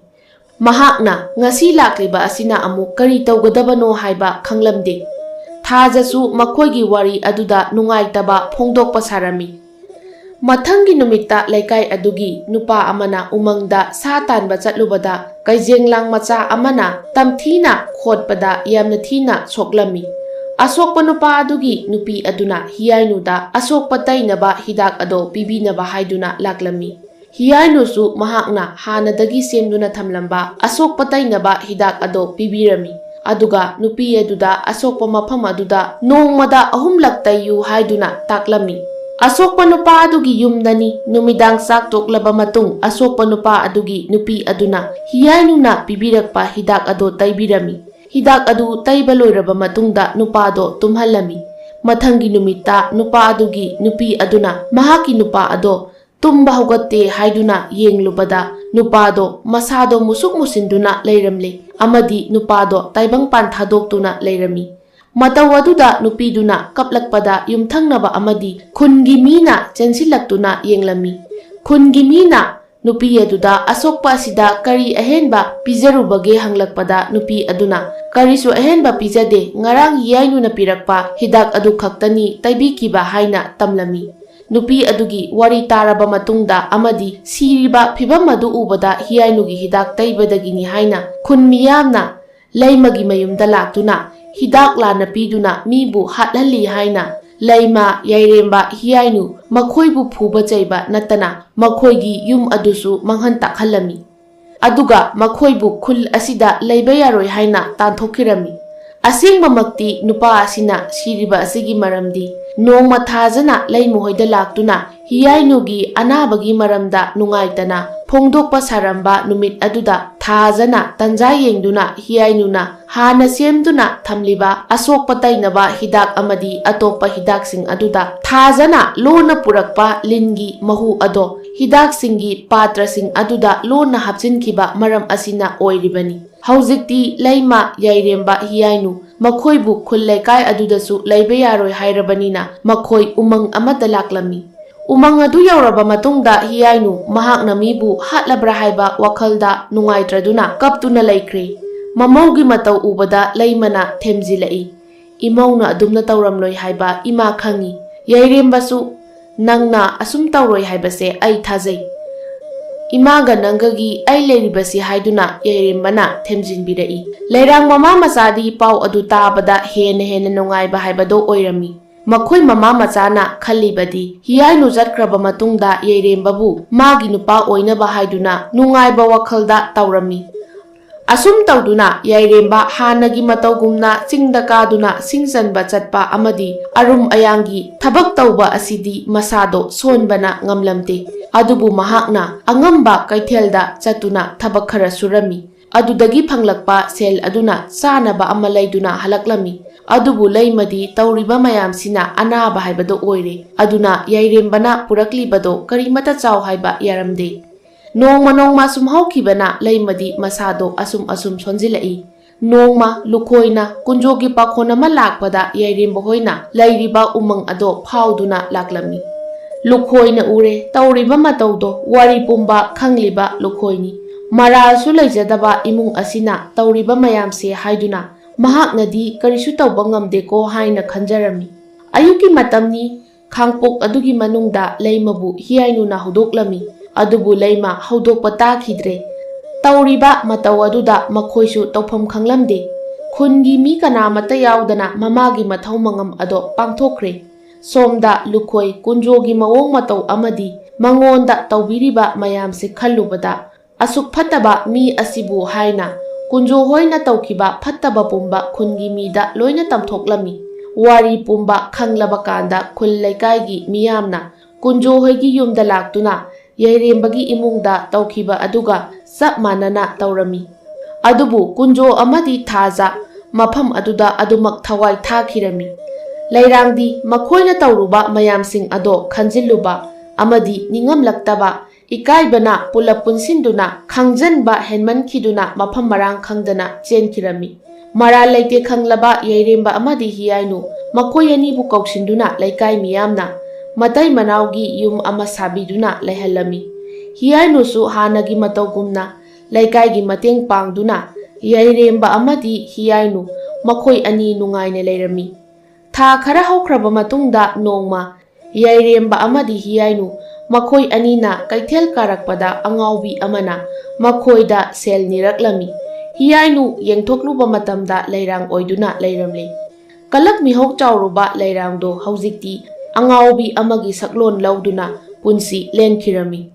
ꯃꯍꯥꯛꯅ ꯉꯁꯤ ꯂꯥꯛꯂꯤꯕ ꯑꯁꯤꯅ ꯑꯃꯨꯛ ꯀꯔꯤ ꯇꯧꯒꯗꯕꯅꯣ ꯍꯥꯏꯕ ꯈꯪꯂꯝꯗꯦ꯫ ꯊꯥꯖꯁꯨ ꯃꯈꯣꯏꯒꯤ ꯋꯥꯔꯤ ꯑꯗꯨꯗ ꯅꯨꯡꯉꯥꯏꯇꯕ ꯐꯣꯡꯗꯣꯛꯄ ꯁꯥꯔꯝꯃꯤ꯫ ꯃꯊꯪꯒꯤ ꯅꯨꯃꯤꯠꯇ ꯂꯩꯀꯥꯏ ꯑꯗꯨꯒꯤ ꯅꯨꯄꯥ ꯑꯃꯅ ꯎꯃꯪꯗ ꯁꯥ ꯇꯥꯟꯕ ꯆꯠꯂꯨꯕꯗ ꯀꯩꯖꯦꯡꯂꯥꯡ ꯃꯆꯥ ꯑꯃꯅ ꯇꯝꯊꯤꯅ ꯈꯣꯠꯄꯗ ꯌꯥꯝꯅ ꯊꯤꯅ ꯁꯣꯛꯂꯝꯃꯤ꯫ ꯑꯁꯣꯛꯄ ꯅꯨꯄꯥ ꯑꯗꯨꯒꯤ ꯅꯨꯄꯤ ꯑꯗꯨꯅ ꯍꯤꯌꯥꯏꯅꯨꯗ ꯑꯁꯣꯛꯄ ꯇꯩꯅꯕ ꯍꯤꯗꯥꯛ ꯑꯗꯣ ꯄꯤꯕꯤꯅꯕ ꯍꯥꯏꯗꯨꯅ ꯂꯥꯛꯂꯝꯃꯤ꯫ ꯍꯤꯌꯥꯏꯅꯨꯁꯨ ꯃꯍꯥꯛꯅ ꯍꯥꯟꯅꯗꯒꯤ ꯁꯦꯝꯗꯨꯅ ꯊꯝꯂꯝꯕ ꯑꯁꯣꯛꯄ ꯇꯩꯅꯕ ꯍꯤꯗꯥꯛ ꯑꯗꯣ ꯄꯤꯕꯤꯔꯝꯃꯤ꯫ ꯑꯗꯨꯒ ꯅꯨꯄꯤ ꯑꯗꯨꯗ ꯑꯁꯣꯛꯄ ꯃꯐꯝ ꯑꯗꯨꯗ ꯅꯣꯡꯃꯗ ꯑꯍꯨꯝꯂꯛ ꯇꯩꯌꯨ ꯍꯥꯏꯗꯨꯅ ꯇꯥꯛꯂꯝꯃꯤ꯫ ꯑꯁꯣꯛꯄ ꯅꯨꯄꯥ ꯑꯗꯨꯒꯤ ꯌꯨꯝꯗꯅꯤ꯫ ꯅꯨꯃꯤꯗꯥꯡ ꯆꯥꯛ ꯇꯣꯛꯂꯕ ꯃꯇꯨꯡ ꯑꯁꯣꯛꯄ ꯅꯨꯄꯥ ꯑꯗꯨꯒꯤ ꯅꯨꯄꯤ ꯑꯗꯨꯅ ꯍꯤꯌꯥꯏꯅꯨꯅ ꯄꯤꯕꯤꯔꯛꯄ ꯍꯤꯗꯥꯛ ꯑꯗꯣ ꯇꯩꯕꯤꯔꯝꯃꯤ꯫ ꯍꯤꯗꯥꯛ ꯑꯗꯨ ꯇꯩꯕ ꯂꯣꯏꯔꯕ ꯃꯇꯨꯡꯗ ꯅꯨꯄꯥꯗꯣ ꯇꯨꯝꯍꯜꯂꯝꯃꯤ꯫ ꯃꯊꯪꯒꯤ ꯅꯨꯃꯤꯠꯇ ꯅꯨꯄꯥ ꯑꯗꯨꯒꯤ ꯅꯨꯄꯤ ꯑꯗꯨꯅ ꯃꯍꯥꯛꯀꯤ ꯅꯨꯄꯥ ꯑꯗꯣ ꯇꯨꯝꯕ ꯍꯧꯒꯠꯇꯦ ꯍꯥꯏꯗꯨꯅ ꯌꯦꯡꯂꯨꯕꯗ ꯅꯨꯄꯥꯗꯣ ꯃꯁꯥꯗꯣ ꯃꯨꯁꯨꯛ ꯃꯨꯁꯤꯟꯗꯨꯅ ꯂꯩꯔꯝꯂꯦ ꯑꯃꯗꯤ ꯅꯨꯄꯥꯗꯣ ꯇꯥꯏꯕꯪꯄꯥꯟ ꯊꯥꯗꯣꯛꯇꯨꯅ ꯂꯩꯔꯝꯃꯤ꯫ ꯃꯇꯧ ꯑꯗꯨꯗ ꯅꯨꯄꯤꯗꯨꯅ ꯀꯞꯂꯛꯄꯗ ꯌꯨꯝꯊꯪꯅꯕ ꯑꯃꯗꯤ ꯈꯨꯟꯒꯤ ꯃꯤꯅ ꯆꯦꯟꯁꯤꯜꯂꯛꯇꯨꯅ ꯌꯦꯡꯂꯝꯃꯤ꯫ ꯈꯨꯟꯒꯤ ꯃꯤꯅ ꯅꯨꯄꯤ ꯑꯗꯨꯗ ꯑꯁꯣꯛꯄ ꯑꯁꯤꯗ ꯀꯔꯤ ꯑꯍꯦꯟꯕ ꯄꯤꯖꯔꯨꯕꯒꯦ ꯍꯪꯂꯛꯄꯗ ꯅꯨꯄꯤ ꯑꯗꯨꯅ ꯀꯔꯤꯁꯨ ꯑꯍꯦꯟꯕ ꯄꯤꯖꯗꯦ, ꯉꯔꯥꯡ ꯌꯥꯏꯅꯨꯅ ꯄꯤꯔꯛꯄ ꯍꯤꯗꯥꯛ ꯑꯗꯨ ꯈꯛꯇꯅꯤ ꯇꯩꯕꯤꯈꯤꯕ ꯍꯥꯏꯅ ꯇꯝꯂꯝꯃꯤ꯫ ꯅꯨꯄꯤ ꯑꯗꯨꯒꯤ ꯋꯥꯔꯤ ꯇꯥꯔꯕ ꯃꯇꯨꯡꯗ ꯑꯃꯗꯤ ꯁꯤꯔꯤꯕ ꯐꯤꯚꯝ ꯑꯗꯨ ꯎꯕꯗ ꯍꯤꯌꯥꯏꯅꯨꯒꯤ ꯍꯤꯗꯥꯛ ꯇꯩꯕꯗꯒꯤꯅꯤ ꯍꯥꯏꯅ ꯈꯨꯟ ꯃꯤꯌꯥꯝꯅ ꯂꯩꯃꯒꯤ ꯃꯌꯨꯝꯗ ꯂꯥꯛꯇꯨꯅ ꯍꯤꯗꯥꯛ ꯂꯥꯟꯅ ꯄꯤꯗꯨꯅ ꯃꯤꯕꯨ ꯍꯥꯠꯍꯜꯂꯤ ꯍꯥꯏꯅ ꯂꯩꯃ, ꯌꯥꯏꯔꯦꯝꯕ, ꯍꯤꯌꯥꯏꯅꯨ ꯃꯈꯣꯏꯕꯨ ꯐꯨꯕ ꯆꯩꯕ ꯅꯠꯇꯅ ꯃꯈꯣꯏꯒꯤ ꯌꯨꯝ ꯑꯗꯨꯁꯨ ꯃꯥꯡꯍꯟ ꯇꯥꯛꯍꯜꯂꯝꯃꯤ꯫ ꯑꯗꯨꯒ ꯃꯈꯣꯏꯕꯨ ꯈꯨꯜ ꯑꯁꯤꯗ ꯂꯩꯕ ꯌꯥꯔꯣꯏ ꯍꯥꯏꯅ ꯇꯥꯟꯊꯣꯛꯈꯤꯔꯝꯃꯤ꯫ ꯑꯁꯦꯡꯕꯃꯛꯇꯤ ꯅꯨꯄꯥ ꯑꯁꯤꯅ ꯁꯤꯔꯤꯕ ꯑꯁꯤꯒꯤ ꯃꯔꯝꯗꯤ ꯅꯣꯡꯃ ꯊꯥꯖꯅ ꯂꯩꯃꯍꯣꯏꯗ ꯂꯥꯛꯇꯨꯅ ꯍꯤꯌꯥꯏꯅꯨꯒꯤ ꯑꯅꯥꯕꯒꯤ ꯃꯔꯝꯗ ꯅꯨꯡꯉꯥꯏꯇꯅ ꯐꯣꯡꯗꯣꯛꯄ ꯁꯥꯔꯝꯕ ꯅꯨꯃꯤꯠ ꯑꯗꯨꯗ ꯊꯥꯖꯅ ꯇꯟꯖꯥ ꯌꯦꯡꯗꯨꯅ ꯍꯤꯌꯥꯏꯅꯨꯅ ꯍꯥꯟꯅ ꯁꯦꯝꯗꯨꯅ ꯊꯝꯂꯤꯕ ꯑꯁꯣꯛꯄ ꯇꯩꯅꯕ ꯍꯤꯗꯥꯛ ꯑꯃꯗꯤ ꯑꯇꯣꯞꯄ ꯍꯤꯗꯥꯛꯁꯤꯡ ꯑꯗꯨꯗ ꯊꯥꯖꯅ ꯂꯣꯟꯅ ꯄꯨꯔꯛꯄ ꯂꯤꯟꯒꯤ ꯃꯍꯨ ꯑꯗꯣ ꯍꯤꯗꯥꯛꯁꯤꯡꯒꯤ ꯄꯥꯇ꯭ꯔꯁꯤꯡ ꯑꯗꯨꯗ ꯂꯣꯟꯅ ꯍꯥꯞꯆꯤꯟꯈꯤꯕ ꯃꯔꯝ ꯑꯁꯤꯅ ꯑꯣꯏꯔꯤꯕꯅꯤ꯫ ꯍꯧꯖꯤꯛꯇꯤ ꯂꯩꯃ, ꯌꯥꯏꯔꯦꯝꯕ, ꯍꯤꯌꯥꯏꯅꯨ ꯃꯈꯣꯏꯕꯨ ꯈꯨꯜ ꯂꯩꯀꯥꯏ ꯑꯗꯨꯗꯁꯨ ꯂꯩꯕ ꯌꯥꯔꯣꯏ ꯍꯥꯏꯔꯕꯅꯤꯅ ꯃꯈꯣꯏ ꯎꯃꯪ ꯑꯃꯗ ꯂꯥꯛꯂꯝꯃꯤ꯫ ꯎꯃꯪ ꯑꯗꯨ ꯌꯧꯔꯕ ꯃꯇꯨꯡꯗ ꯍꯤꯌꯥꯏꯅꯨ ꯃꯍꯥꯛꯅ ꯃꯤꯕꯨ ꯍꯥꯠꯂꯕ꯭ꯔꯥ ꯍꯥꯏꯕ ꯋꯥꯈꯜꯗ ꯅꯨꯡꯉꯥꯏꯇ꯭ꯔꯗꯨꯅ ꯀꯞꯇꯨꯅ ꯂꯩꯈ꯭ꯔꯦ꯫ ꯃꯃꯧꯒꯤ ꯃꯇꯧ ꯎꯕꯗ ꯂꯩꯃꯅ ꯊꯦꯝꯖꯤꯜꯂꯛꯏ, "ꯏꯃꯧꯅ ꯑꯗꯨꯝꯅ ꯇꯧꯔꯝꯂꯣꯏ ꯍꯥꯏꯕ ꯏꯃꯥ ꯈꯪꯏ꯫ ꯌꯥꯏꯔꯦꯝꯕꯁꯨ ꯅꯪꯅ ꯑꯁꯨꯝ ꯇꯧꯔꯣꯏ ꯍꯥꯏꯕꯁꯦ ꯑꯩ ꯊꯥꯖꯩ꯫ ꯏꯃꯥꯒ ꯅꯪꯒꯒꯤ ꯑꯩ ꯂꯩꯔꯤꯕꯁꯤ" ꯍꯥꯏꯗꯨꯅ ꯌꯥꯏꯔꯦꯝꯕꯅ ꯊꯦꯝꯖꯤꯟꯕꯤꯔꯛꯏ꯫ ꯂꯩꯔꯥꯡ ꯃꯃꯥ ꯃꯆꯥꯗꯤ ꯄꯥꯎ ꯑꯗꯨ ꯇꯥꯕꯗ ꯍꯦꯟꯅ ꯍꯦꯟꯅ ꯅꯨꯡꯉꯥꯏꯕ ꯍꯥꯏꯕꯗꯣ ꯑꯣꯏꯔꯝꯃꯤ꯫ ꯃꯈꯣꯏ ꯃꯃꯥ ꯃꯆꯥꯅ ꯈꯜꯂꯤꯕꯗꯤ ꯍꯤꯌꯥꯏꯅꯨ ꯆꯠꯈ꯭ꯔꯕ ꯃꯇꯨꯡꯗ ꯌꯥꯏꯔꯦꯝꯕꯕꯨ ꯃꯥꯒꯤ ꯅꯨꯄꯥ ꯑꯣꯏꯅꯕ ꯍꯥꯏꯗꯨꯅ ꯅꯨꯡꯉꯥꯏꯕ ꯋꯥꯈꯜꯗ ꯇꯧꯔꯝꯃꯤ꯫ ꯑꯁꯨꯝ ꯇꯧꯗꯨꯅ ꯌꯥꯏꯔꯦꯝꯕ ꯍꯥꯟꯅꯒꯤ ꯃꯇꯧꯒꯨꯝꯅ ꯆꯤꯡꯗ ꯀꯥꯗꯨꯅ ꯁꯤꯡ ꯆꯟꯕ ꯆꯠꯄ ꯑꯃꯗꯤ ꯑꯔꯨꯝ ꯑꯌꯥꯡꯒꯤ ꯊꯕꯛ ꯇꯧꯕ ꯑꯁꯤꯗꯤ ꯃꯁꯥꯗꯣ ꯁꯣꯟꯕꯅ ꯉꯝꯂꯝꯗꯦ꯫ ꯑꯗꯨꯕꯨ ꯃꯍꯥꯛꯅ ꯑꯉꯝꯕ ꯀꯩꯊꯦꯜꯗ ꯆꯠꯇꯨꯅ ꯊꯕꯛ ꯈꯔ ꯁꯨꯔꯝꯃꯤ꯫ ꯑꯗꯨꯗꯒꯤ ꯐꯪꯂꯛꯄ ꯁꯦꯜ ꯑꯗꯨꯅ ꯆꯥꯅꯕ ꯑꯃ ꯂꯩꯗꯨꯅ ꯍꯜꯂꯛꯂꯝꯃꯤ꯫ ꯑꯗꯨꯕꯨ ꯂꯩꯃꯗꯤ ꯇꯧꯔꯤꯕ ꯃꯌꯥꯝꯁꯤꯅ ꯑꯅꯥꯕ ꯍꯥꯏꯕꯗꯨ ꯑꯣꯏꯔꯦ꯫ ꯑꯗꯨꯅ ꯌꯥꯏꯔꯦꯝꯕꯅ ꯄꯨꯔꯛꯂꯤꯕꯗꯣ ꯀꯔꯤꯃꯠꯇ ꯆꯥꯎ ꯍꯥꯏꯕ ꯌꯥꯔꯝꯗꯦ꯫ ꯅꯣꯡꯃ ꯅꯣꯡꯃ ꯁꯨꯝ ꯍꯧꯈꯤꯕꯅ ꯂꯩꯃꯗꯤ ꯃꯁꯥꯗꯣ ꯑꯁꯨꯝ ꯑꯁꯨꯝ ꯁꯣꯟꯖꯤꯜꯂꯛꯏ꯫ ꯅꯣꯡꯃ ꯂꯨꯈꯣꯏꯅ ꯀꯨꯟꯖꯣꯒꯤ ꯄꯥꯈꯣꯟ ꯑꯃ ꯂꯥꯛꯄꯗ ꯌꯥꯏꯔꯦꯝꯕ ꯍꯣꯏꯅ ꯂꯩꯔꯤꯕ ꯎꯃꯪ ꯑꯗꯣ ꯐꯥꯎꯗꯨꯅ ꯂꯥꯛꯂꯝꯃꯤ꯫ ꯂꯨꯈꯣꯏꯅ ꯎꯔꯦ ꯇꯧꯔꯤꯕ ꯃꯇꯧꯗꯣ ꯋꯥꯔꯤ ꯄꯨꯝꯕ ꯈꯪꯂꯤꯕ ꯂꯨꯈꯣꯏꯅꯤ꯫ ꯃꯔꯥꯜꯁꯨ ꯂꯩꯖꯗꯕ ꯏꯃꯨꯡ ꯑꯁꯤꯅ ꯇꯧꯔꯤꯕ ꯃꯌꯥꯝꯁꯦ ꯍꯥꯏꯗꯨꯅ ꯃꯍꯥꯛꯅꯗꯤ ꯀꯔꯤꯁꯨ ꯇꯧꯕ ꯉꯝꯗꯦꯀꯣ ꯍꯥꯏꯅ ꯈꯟꯖꯔꯝꯃꯤ꯫ ꯑꯌꯨꯛꯀꯤ ꯃꯇꯝꯅꯤ꯫ ꯈꯥꯡꯄꯣꯛ ꯑꯗꯨꯒꯤ ꯃꯅꯨꯡꯗ ꯂꯩꯃꯕꯨ ꯍꯤꯌꯥꯏꯅꯨꯅ ꯍꯧꯗꯣꯛꯂꯝꯃꯤ꯫ ꯑꯗꯨꯕꯨ ꯂꯩꯃ ꯍꯧꯗꯣꯛꯄ ꯇꯥꯈꯤꯗ꯭ꯔꯦ꯫ ꯇꯧꯔꯤꯕ ꯃꯇꯧ ꯑꯗꯨꯗ ꯃꯈꯣꯏꯁꯨ ꯇꯧꯐꯝ ꯈꯪꯂꯝꯗꯦ꯫ ꯈꯨꯟꯒꯤ ꯃꯤ ꯀꯅꯥꯃꯠꯇ ꯌꯥꯎꯗꯅ ꯃꯃꯥꯒꯤ ꯃꯊꯧ ꯃꯉꯝ ꯑꯗꯣ ꯄꯥꯡꯊꯣꯛꯈ꯭ꯔꯦ꯫ ꯁꯣꯝꯗ ꯂꯨꯈꯣꯏ ꯀꯨꯟꯖꯣꯒꯤ ꯃꯑꯣꯡ ꯃꯇꯧ ꯑꯃꯗꯤ ꯃꯉꯣꯟꯗ ꯇꯧꯕꯤꯔꯤꯕ ꯃꯌꯥꯝꯁꯦ ꯈꯜꯂꯨꯕꯗ ꯑꯁꯨꯛ ꯐꯠꯇꯕ ꯃꯤ ꯑꯁꯤꯕꯨ ꯍꯥꯏꯅ ꯀꯨꯟꯖꯣ ꯍꯣꯏꯅ ꯇꯧꯈꯤꯕ ꯐꯠꯇꯕ ꯄꯨꯝꯕ ꯈꯨꯟꯒꯤ ꯃꯤꯗ ꯂꯣꯏꯅ ꯇꯝꯊꯣꯛꯂꯝꯃꯤ꯫ ꯋꯥꯔꯤ ꯄꯨꯝꯕ ꯈꯪꯂꯕ ꯀꯥꯟꯗ ꯈꯨꯜ ꯂꯩꯀꯥꯏꯒꯤ ꯃꯤꯌꯥꯝꯅ ꯀꯨꯟꯖꯣ ꯍꯣꯏꯒꯤ ꯌꯨꯝꯗ ꯂꯥꯛꯇꯨꯅ ꯌꯥꯏꯔꯦꯝꯕꯒꯤ ꯏꯃꯨꯡꯗ ꯇꯧꯈꯤꯕ ꯑꯗꯨꯒ ꯆꯞ ꯃꯥꯟꯅꯅ ꯇꯧꯔꯝꯃꯤ꯫ ꯑꯗꯨꯕꯨ ꯀꯨꯟꯖꯣ ꯑꯃꯗꯤ ꯊꯥꯖ ꯃꯐꯝ ꯑꯗꯨꯗ ꯑꯗꯨꯃꯛ ꯊꯋꯥꯏ ꯊꯥꯈꯤꯔꯝꯃꯤ꯫ ꯂꯩꯔꯥꯡꯗꯤ ꯃꯈꯣꯏꯅ ꯇꯧꯔꯨꯕ ꯃꯌꯥꯝꯁꯤꯡ ꯑꯗꯣ ꯈꯟꯖꯤꯜꯂꯨꯕ ꯑꯃꯗꯤ ꯅꯤꯡꯉꯝꯂꯛꯇꯕ, ꯏꯀꯥꯏꯕꯅ ꯄꯨꯂꯞ ꯄꯨꯟꯁꯤꯟꯗꯨꯅ ꯈꯪꯖꯟꯕ ꯍꯦꯟꯃꯟꯈꯤꯗꯨꯅ ꯃꯐꯝ ꯃꯔꯥꯡ ꯈꯪꯗꯅ ꯆꯦꯟꯈꯤꯔꯝꯃꯤ꯫ ꯃꯔꯥꯜ ꯂꯩꯇꯦ ꯈꯪꯂꯕ ꯌꯥꯏꯔꯦꯝꯕ ꯑꯃꯗꯤ ꯍꯤꯌꯥꯏꯅꯨ ꯃꯈꯣꯏ ꯑꯅꯤꯕꯨ ꯀꯧꯁꯤꯟꯗꯨꯅ ꯂꯩꯀꯥꯏ ꯃꯤꯌꯥꯝꯅ ꯃꯇꯩ ꯃꯅꯥꯎꯒꯤ ꯌꯨꯝ ꯑꯃ ꯁꯥꯕꯤꯗꯨꯅ ꯂꯩꯍꯜꯂꯝꯃꯤ꯫ ꯍꯤꯌꯥꯏꯅꯨꯁꯨ ꯍꯥꯟꯅꯒꯤ ꯃꯇꯧꯒꯨꯝꯅ ꯂꯩꯀꯥꯏꯒꯤ ꯃꯇꯦꯡ ꯄꯥꯡꯗꯨꯅ ꯌꯥꯏꯔꯦꯝꯕ ꯑꯃꯗꯤ ꯍꯤꯌꯥꯏꯅꯨ ꯃꯈꯣꯏ ꯑꯅꯤ ꯅꯨꯡꯉꯥꯏꯅ ꯂꯩꯔꯝꯃꯤ꯫ ꯊꯥ ꯈꯔ ꯍꯧꯈ꯭ꯔꯕ ꯃꯇꯨꯡꯗ ꯅꯣꯡꯃ ꯌꯥꯏꯔꯦꯝꯕ ꯑꯃꯗꯤ ꯍꯤꯌꯥꯏꯅꯨ ꯃꯈꯣꯏ ꯑꯅꯤꯅ ꯀꯩꯊꯦꯜ ꯀꯥꯔꯛꯄꯗ ꯑꯉꯥꯎꯕꯤ ꯑꯃꯅ ꯃꯈꯣꯏꯗ ꯁꯦꯜ ꯅꯤꯔꯛꯂꯝꯃꯤ꯫ ꯍꯤꯌꯥꯏꯅꯨ ꯌꯦꯡꯊꯣꯛꯂꯨꯕ ꯃꯇꯝꯗ ꯂꯩꯔꯥꯡ ꯑꯣꯏꯗꯨꯅ ꯂꯩꯔꯝꯂꯦ꯫ ꯀꯂꯛ ꯃꯤꯍꯧ ꯆꯥꯎꯔꯨꯕ ꯂꯩꯔꯥꯡꯗꯣ ꯍꯧꯖꯤꯛꯇꯤ ꯑꯉꯥꯎꯕꯤ ꯑꯃꯒꯤ ꯁꯛꯂꯣꯟ ꯂꯧꯗꯨꯅ ꯄꯨꯟꯁꯤ ꯂꯦꯟꯈꯤꯔꯝꯃꯤ꯫